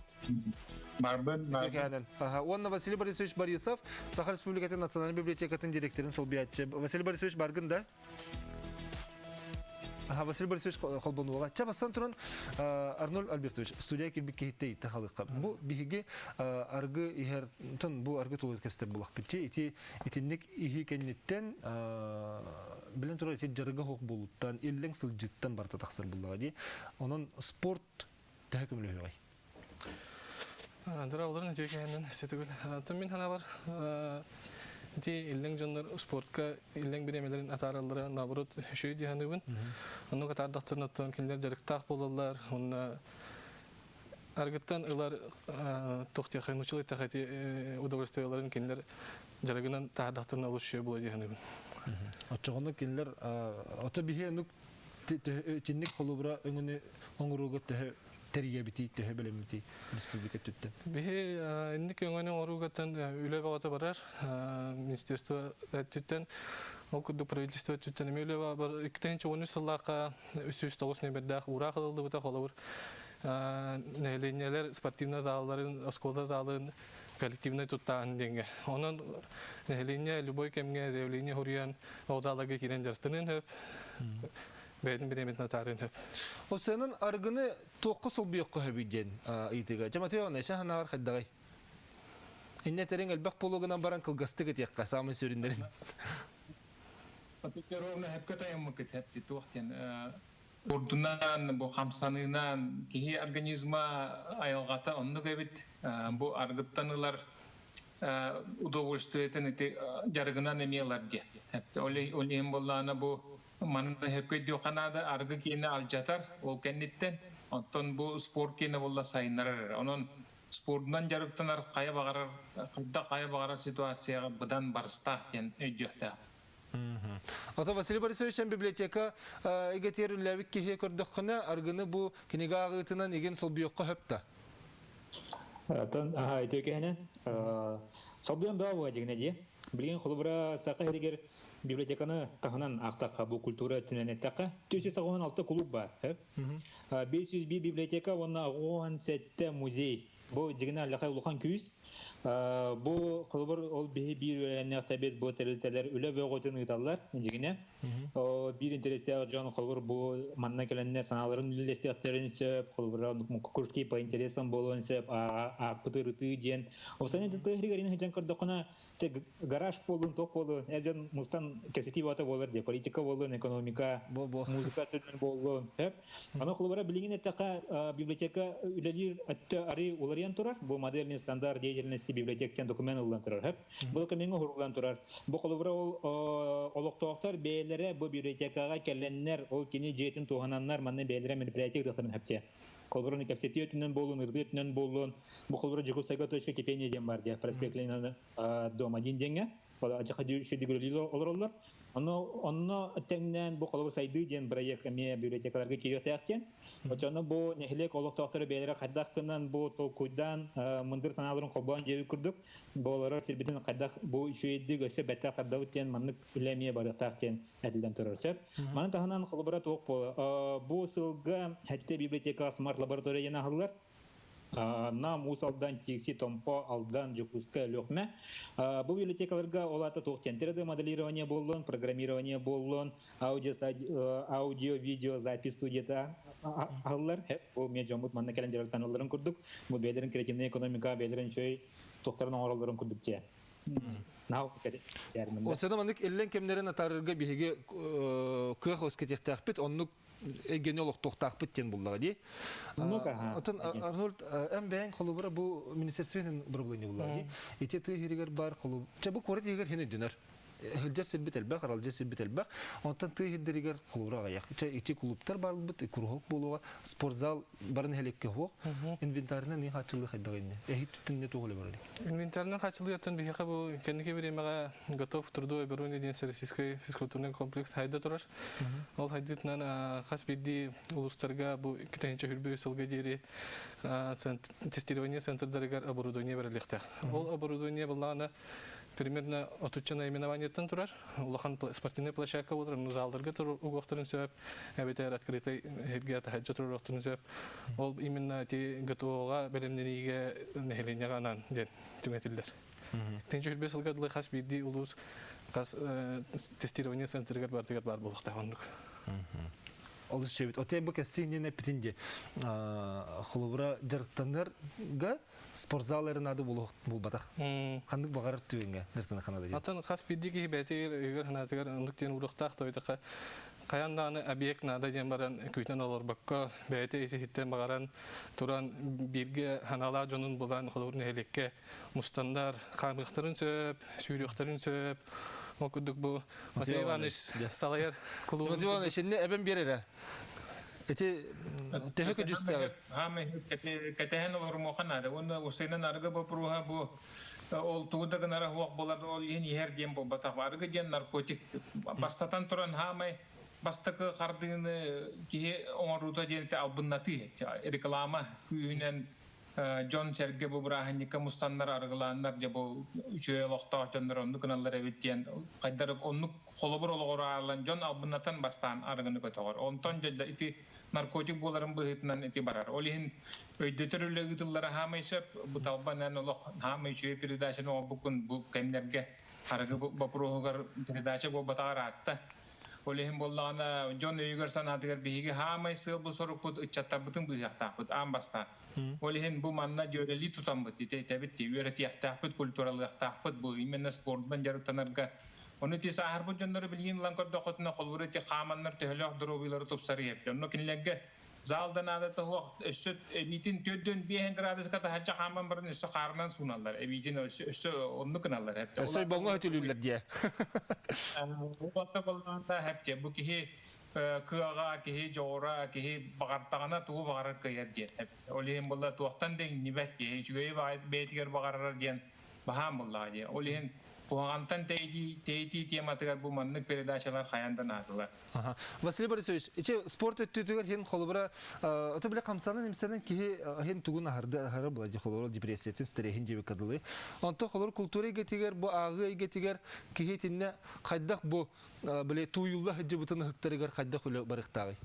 Барбын, барбын. Уонна Василий Борисович Борисов, Саха Республикатын Национальной библиотекатын директорын солбуйааччы. Василий Борисович баргын да? Аха, Василий Борисович холбонуоҕа. Ча бастан туран Арнольд Альбертович студия кирбит киһитте итте халыкка. Бу биһиги аргы иһэр тон бу аргы тулуйт кэстер булахпыт. Ити итинник иһи кэнниттэн билен турар ити жарыга хоқ болуттан, иллең сылдьыттан барта тахсар буллаҕа дии. Онон спорт төһө көмөлөһүөҕэй? Дорооболорун үтүө кэһэннэн сөтүгүл. Оттон мин санаабар ити иллэҥ дьоннор спортка иллэҥ бириэмэлэрин атаараллара наоборот үчүгэй дии саныыбын. Оннук атаардахтарына оттон кинилэр дьарыктаах буолаллар уонна аргыттан ылар туох диэххэ нууччалыы эттэххэ ити удовольствиеларын кинилэр дьарыгынан таһаардахтарына олус үчүгэй буолуо дии саныыбын. Оччоҕуна кинилэр ото биһи оннук итинник холобура өҥөнү оҥорууга төһө тэрийэбитий, төһө бэлэммитий республика өттүттэн? Биһи инник өҥөнү оҥоруугаттан үлэ бөҕөтө барар. Министерство өттүттэн, ол курдук правительство өттүттэн эмиэ үлэ бар. 2013 сыллаахха 309 нүөмэрдээх уураах ылыллыбыта холобур нэһилиэнньэлэр спортивнай залларын, оскуола залын коллективнай туттааһын диэҥҥэ. Онон нэһилиэнньэ любой кэмҥэ заявление суруйан ол залларга киирэн дьарыктаныан сөп. Бэйэтин бириэмэтин атаарыан сөп. Ол сыанан арыгыны туохха солбуйуохха сөбүй диэн ыйытыыга. Дьэ, Матвей Иванович, санааҕар хайдаҕый? Иннэ этэриҥ элбэх буолуо гынан баран кылгастык этиэххэ, саамай сүрүннэрин. Отут ровно хепке тайыммыкыт хепти туох диэн Урдунан, бу хамсаныынан киһи организма айылҕата оннук эбит. Бу аргыттан ылар удовольствиетын ити дьарыгынан эмиэ ылар диэ. Ол иһин буоллаҕына бу манна сөпкө өйдүөххэ наада, аргы киэнэ алдьатар ол кэнниттэн, оттон бу спорт киэнэ буолла сайыннарар эрэ. Онон Спордунан дьарыктанар хайа баҕарар хайдах хайа баҕарар ситуацияҕа быдан барыстаах диэн өйдүөхтээх. Ото Василий Борисович библиотека эгэтиэр үллээбит киһи көрдөххүнэ, аргыны бу кинигэ ааҕыытынан игин солбуйуохха хөп да? Тон аха үтүөкэһинэн солбуйан баа буга дьигинэ дии. Билигин холобура саха иһигэр библиотеканы таһынан аахтахха бу культура өттүнэн эттэххэ 496 кулууп баар. 501 библиотека уонна 87 музей. Бу дьигинэ аллахай улахан күүс. Бу холобур ол биһи биир үөрэннэхтэбит бу тэрилтэлэр үлэ бөҕөтүн ыыталлар дьигинэ. Биир интэриэстээх дьон холобур бу манна кэлэннэр санааларын үллэстиэхтэрин сөп, холобура кружки по интересам буолуон сөп, ааппыт ырытыы диэн. Осанин тыһырыгар сылдьан көрдөххүнэ гараж буоллун, туох буоллун, эр дьон мустан кэпсэтии баата буолар дии, политика буоллун, экономика, музыка өттүнэн буоллун, сөп. Аны холобура билигин эттэххэ библиотека үлэлиир өттө арый уларыйан турар. Бу модельный стандарт деятельности библиотек диэн документ ылыллан турар, сөп. Бу докумеҥҥа уһуруллан турар. Бу холобура ол олохтоохтор бэйэлэрэ бу библиотекаҕа кэлэннэр, ол кини дьиэтин туһананнар манна бэйэлэрэ мероприятие ыытыахтарын сөп Холобура, кэпсэтии өттүнэн буоллун, ырдыы өттүнэн буоллун, бу холобура Дьокуускайга точка кипения диэн бар диye, проспект Ленина дом один диэҥҥэ, шүдүгүрэлии олороллор. Онно онно тэҥнээн бу холобур сайдыы диэн бырайыак эмиэ библиотекаларга киириэхтээх диэн. Оччоно бу нэһилиэк олохтоохторо бэйэлэрэ хайдах гынан бу толкуйдаан мындыр санааларын холбоон диэбит курдук бу олорор сирбитин хайдах бу үчүгэйдик өссө бэттэх тардабыт диэн маннык үлэ эмиэ барыахтаах диэн этиллэн турар сөп. Маны таһынан холобура туох буола бу сылга Хэттэ библиотека смарт лаборатория диэн аһыллар. Нам, Уус Алдан, Тикси, Томпо, Алдан, Дьокуускай, Өлүөхүмэ. Бу библиотекаларга ол аата туох диэн 3D моделирование буоллун, программирование буоллун, аудио, аудио, видео запись студията аһыллар. Бу мне дьоммут манна кэлэн дьарыктаналларын курдук, бу бэйэлэрин креативная экономика, бэйэлэрин үчүгэй туохтарын оҥороллорун курдук дьэ. Осена маннык иллэн кэмнэрин атаарырга биһиги кыах өскетиэхтээхпит, оннук эйгэни олохтуохтаахпыт диэн буллаҕа дии. Отон Арнольд эн бэйэҥ холобура бу министерствотын управление буллаҕа дии. Ити тыа иһигэр бар холуб чэ бу куорат иһигэр хин өйдөнөр. Сылдьар сирбит элбэх, аралдьар сирбит элбэх. Онтон тыа иһирдэригэр холобура аҕыйах. Чэ ити клубтар барылбыт, куруһуок буолуоҕа, спортзал барын нэһилиэккэ суох. Инвентарынан не хааччылыы хайдах инне? Эһит түттүн не туох үлэ барар? Инвентарынан хааччылыыттан биһиэхэ бу кэнники бириэмэҕэ готов трудовой оборудование диэн Российский физкультурный комплекс хайда турар. Ол хайдытынан хас биирдии улуустарга бу 2023 сылга диэри тестирование центрдарыгар оборудование бэриллиэхтээх. Ол оборудование былаана примерно отучча наименованиеттан турар. Улахан спортивный площадка болар, ну залдарга угуохтарын сөп, эбэтэр открытый сиргэ таһырдьа туруохтарын сөп. Ол именно ти ГТО-га бэлэмнэниигэ нэһилиэнньэҕэ анаан диэн түҥэтиллэр. Тинчи хүрбэ сылга дылы хас биирдии улуус хас тестирование центрыгар бартыгар баар буолуохтаах оннук. Олус сөбүт. Отен бу кэстиин диэн эппитин дии. Холобура дьарыктанарга спортзал эрэ наада буолбатах. Ханнык баҕарар түгэҥҥэ дьарыктана ханада диэн. Атын хас биирдии киһи бэйэтигэр өйүгэр санаатыгар оннук диэн уруохтаах тойдоха хайаан даҕаны объект наада диэн баран күүтэн олорбокко бэйэтэ ис-иһиттэн баҕаран туран бииргэ ханаалаах дьонун булан холобур нэһилиэккэ мустаннар хаамыахтарын сөп, сүүрүөхтэрин сөп. Ол курдук бу Матвей Иванович салайар кулуубун. Матвей Иванович, инне эбэн биэр эрэ. Ити төһө көдьүүстээҕий? Хаамай кэтэһэн олорумуохха наада. Уонна усайынан арыгы боппуруоһа бу ол тугу да гынара суох буолар, ол иһин иһэр диэн буолбатах. Арыгы диэн наркотик. Бастатан туран хаамай бастакы хардыыны киһи оҥоруута диэн албыннатыы, реклама күүһүнэн дьон-сэргэ бу бырааһынньыкка мустаннар арыгылааннар дьэ бу үчүгэй олохтоох дьоннор оннук гыналлар эбит диэн хайдар оннук холобур олоҕор аалан дьон албыннатан бастаан арыгыны көтөҕөр. Онтон дьэ ити наркотик буоларын быһыытынан ити барар. Ол иһин өйдөтөр үлэ ыытыллара хаамай сөп. Бу талбан эн олох хаамай үчүгэй передачаны оҥорбуккун бу кэмнэргэ арыгы боппуруоһугар передача буолбатаҕар аатта. Ол иһин буоллаҕына дьон өйүгэр-санаатыгар биһиги хаамай сыал-бу сорукпут ыччаттарбытын быыһыахтаахпыт аан бастаан. Ол иһин бу манна дьүөрэлии тутаммыт, ити этэбит дии, үөрэтиэхтээхпит, культуралыахтаахпыт, бу именно спордунан дьарыктанарга. Ону ити сааһырбыт дьоннору билигин ылан көрдөххүтүнэ, холобур ити хааманнар төһөлөөх доруобуйалары тупсарыы эбит. Онно кинилэргэ зал да наадата суох, өссө эбиитин 45 градуска таһырдьа хааман баран өссө хаарынан сууналлар, эбиитин өссө оннук гыналлар. Өссө боҥҥо өтүлүүллэр дии. Ол боллоҕунда хэпте бу киһи. Кыаҕа, киһи дьоҕура, киһи баҕартаҕына тугу баҕарар кыайар диэн эбит. Ол иһин буолла туохтан да иҥнибэт киһи үчүгэйи бэйэтигэр баҕарар диэн баһаам буоллаҕа дии. Ол иһин куһаҕантан тэйитии, тэйитии тематыгар бу маннык передачалар хайаан да наадалар. Василий Борисович, ити спорт өттүтүгэр хин холобура, ото биле хамсанан имсэнэн киһи хин тугун аһарды аһара була холобура депрессиятын, стрессин диэбит кадылы. Онто холобур культура эйгэтигэр, бу ааҕыы эйгэтигэр киһи итиннэ хайдах бу били тууйулла сылдьыбытын ыһыктарыгар хайдах үлэ барыахтааҕый?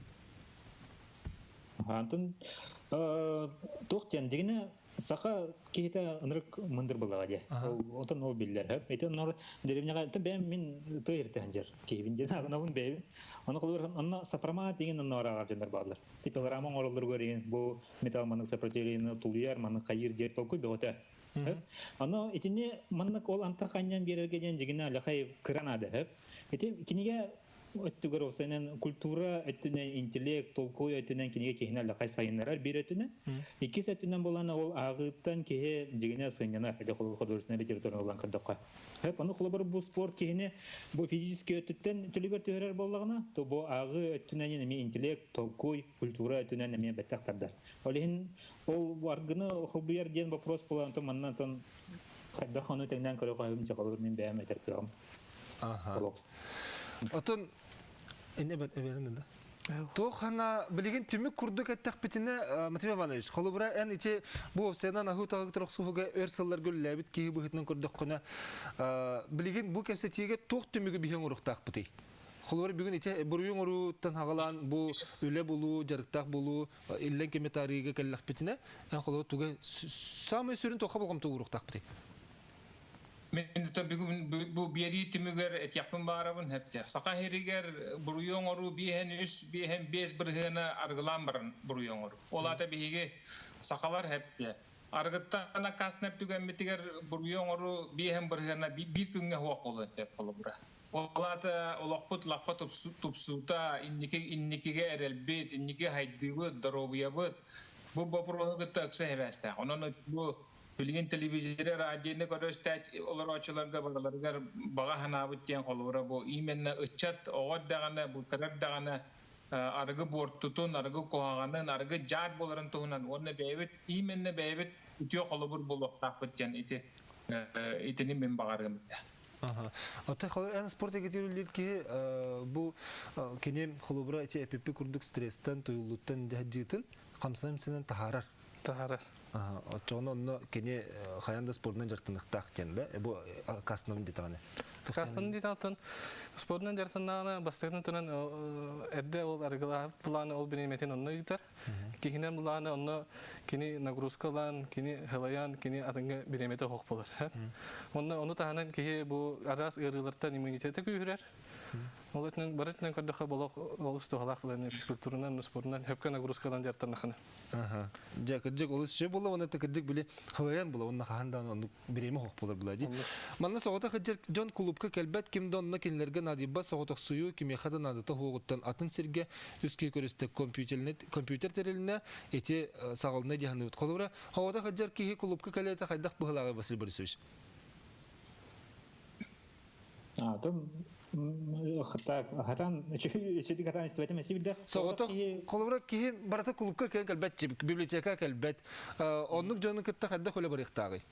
Антон туох диэн дигинэ саха киһитэ ынырык мындыр буллаҕа дии. Онтон ол биллэр. Ити оннор деревняга бэйэм мин тыа иртэн дьэр киһибин диэн аҕынабын бэйэбин. Ону холобур онно сапрома деген онно арааҕар дьоннор бааллар. Пилорама оҥороллор көрүн бу металл маннык сопротивление тулуйар, маннык хайыр диэр толкуй бөҕөтө. Аны итини маннык ол антах ханньан биэрэргэ диэн дьигинэ алахай кыра наада. Ити кинигэ өттүгэр осенен культура өттүнэн интеллект, толкуй өттүнэн кинигэ киһини алахай сайыннарар биир өттүнэн. Иккис өттүнэн буолан ол ааҕыыттан киһи дьигинэ сынньанар, ити художественная литератураны ылан көрдөххө. Хөп, аны холобур бу спорт киһини бу физический өттүттэн төлүгэр түһэрэр буоллаҕына, то бу ааҕыы өттүнэн эмиэ интеллект, толкуй, культура өттүнэн эмиэ бэттэх тардар. Ол иһин Ол аргыны холбуйар диэн вопрос буолан то манна тон хайдах ону тэҥнээн көрө хоһум чакалыр мин бэйэм этэр кыаҕым. Аха. Отон эне бер эберин да. Туох хана билигин түмүк курдук эттэхпитинэ Матвей Иванович, холобура эн ити бу овсенан аһыы тагык охсуһуга өр сылларга үлэлээбит киһи быһыытынан көрдөххүнэ билигин бу кэпсэтиигэ туох түмүгү биһиэн оруктаахпытый? Холобура бүгүн ити буруйун оруутан хагалаан бу үлэ булуу, дьарыктаах булуу, иллэҥ кэми таарыйыга кэллэхпитинэ, эн холобура туга саамай сүрүн туохха болҕомто ууруохтаахпытый? Мин бүгүн бу биэрии түмүгэр этиэхпин баарабын хэпте. Саха сиригэр буруйу оҥоруу биэһэн үс, биэһэн биэс бырыһыана арыгылаан баран буруйу оҥоруу. Ол аата биһиги сахалар хэпте. Арыгыттан аккаастанар түгэммитигэр буруйу оҥоруу биэһэн бырыһыана биир күҥҥэ суох буолуон сөп холобура. Ол аата олохпут лаппа тупсуута, инники инникигэ эрэлбит, инники хайдыыбыт, доруобуйабыт бу боппуруоһу кытта ыкса сибээстээх. Онон бу билигин телевизоры, радионы көрө олорооччуларга барыларыгар баҕа санаабыт диэн холобура бу именно ыччат оҕо эрдэҕинэ, бу кыра эрдэҕинэ арыгы буортутун, арыгы куһаҕанын, арыгы дьаат буоларын туһунан уонна бэйэбит именно бэйэбит үтүө холобур буолуохтаахпыт диэн ити итини мин баҕарыам этэ. Оттон эн спорт эйгэтигэр үлэлиир киһи бу кини холобура ити эпиппи курдук стресстэн, туйуллууттан дьаһдьыытын хамсанан таһаарар. Таһаарар. Оччоҕуна онно кини хайаан да спордунан дьарыктаныахтаах диэн да бу кастынан диэтэҕинэ. Кастынан диэтэҕиттэн спордунан дьарыктаннаҕына бастакытын туран эрдэ ол арыгылаабыт планы ол бириэмэтин онно ыытар. Киһинэн булааны онно кини нагрузка ылан, кини хылайан, кини атыҥҥа бириэмэтэ оһох болар. Онно ону таһынан киһи бу араас ыарыылартан иммунитета күүһүрэр. Ол өтүнэн бары өтүнэн көрдөххө болох олус туһалаах булан физкультуранан, спордунан хөпкө нагрузкалан дьарыктаннахына. Дьэ, кырдьык олус үчүгэй буолла уонна кырдьык били хылайан була уонна хаһан даҕаны оннук бириэмэ суох буолар була дии. Манна соҕотох сылдьар дьон кулуупка кэлбэт, ким да онно кинилэргэ наадыйбат соҕотохсуйуу кимиэхэ да наадата суоҕуттан атын сиргэ үс киһи көрүстэ компьютер тэрилинэ ити саҕалына дии саныыбыт. Холобура, соҕотох сылдьар киһи кулуупка кэлиэтэ хайдах быһылааҕый Василий Борисович? Атын хатан үчүгэй хатан истибэтим эсибидэ. Соҕотох холобура киһи барыта кулуупка кэлэн кэлбэт, библиотека кэлбэт. Оннук дьону кытта хайдах үлэ барыахтааҕый?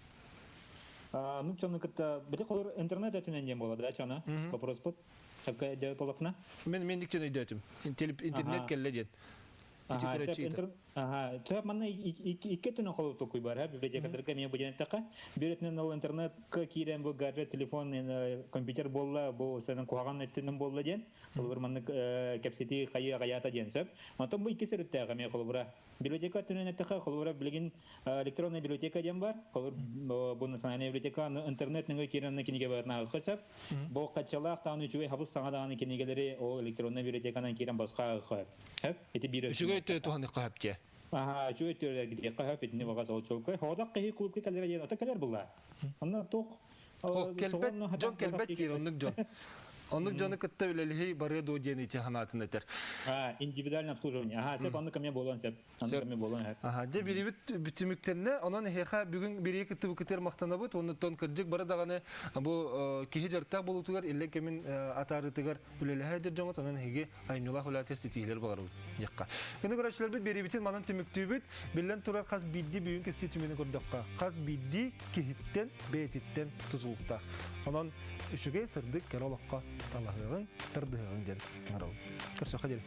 Оннук дьону кытта бити холор интернет өтүнэн диэн буолар да чана вопроспут шапка дьэ толокна. Мен мен диктен өйдөөтүм. Интернет кэллэ диэн. Ага, төп манна икки өттүнэн холобур толкуй бар, библиотекаларга эмиэ бу диэн эттэххэ, биир өттүнэн ол интернетка киирэн бу гаджет, телефон, компьютер буолла, бу сенен куһаҕан өттүнэн буолла диэн, холобур маннык кэпсэтии хайыы аҕайаата диэн сөп. Онтон бу икки өрүттээх эмиэ холобура. Библиотека өттүнэн эттэххэ, холобура билигин электронная библиотека диэн бар, холобур бу национальная библиотека интернет нөҥүө киирэн кинигэ барытын ааҕыахха сөп. Бу хаччалаах даҕаны үчүгэй хабыс саҥа даҕаны кинигэлэри ол электронная библиотеканан киирэн босхо ааҕыахха сөп. Ити биир Үчүгэй өттө туһаныхха сөп дии. Аха, үчүгэй өттүгэр киһиэхэ сөп, итини баҕас ол чуолкай. Хоодох киһи клубка кэлэрэ диэн ото кэлэр булла. Онно туох О, кэлбэт, дьон кэлбэт диир оннук дьон. Оннук дьону кытта үлэлиһи барыа дуо диэн ити санаатын этэр. А, индивидуальное обслуживание. Ага, сөп, оннук эмиэ буолуон сөп. Оннук эмиэ буолуон сөп. Аха, дьэ бирибит түмүктэннэ, онон эһиэхэ бүгүн бирии кыттыбыкытыгар махтанабыт, оннуттан кырдьык бары даҕаны бу киһи дьарыктаах буолуутугар иллэҥ кэмин атаарыытыгар үлэлэһэ дьэр дьоҥут, онон эһиги айымньылаах үлээтигэр ситиһиилэр баҕарабыт диэххэ. Күнү көрөөччүлэрбит биэриибитин манан түмүктүүбүт. Биллэн турар хас биирдии бүгүн кэсии түмүнү көрдөххө, хас биирдии киһиттэн бэйэтиттэн тутулуктаах. Онон үчүгэй сырдык кэрэ олоххо талаһыаҕыҥ, тардыһыаҕыҥ диэн ыҥырабын. Көрсүөххэ диэри.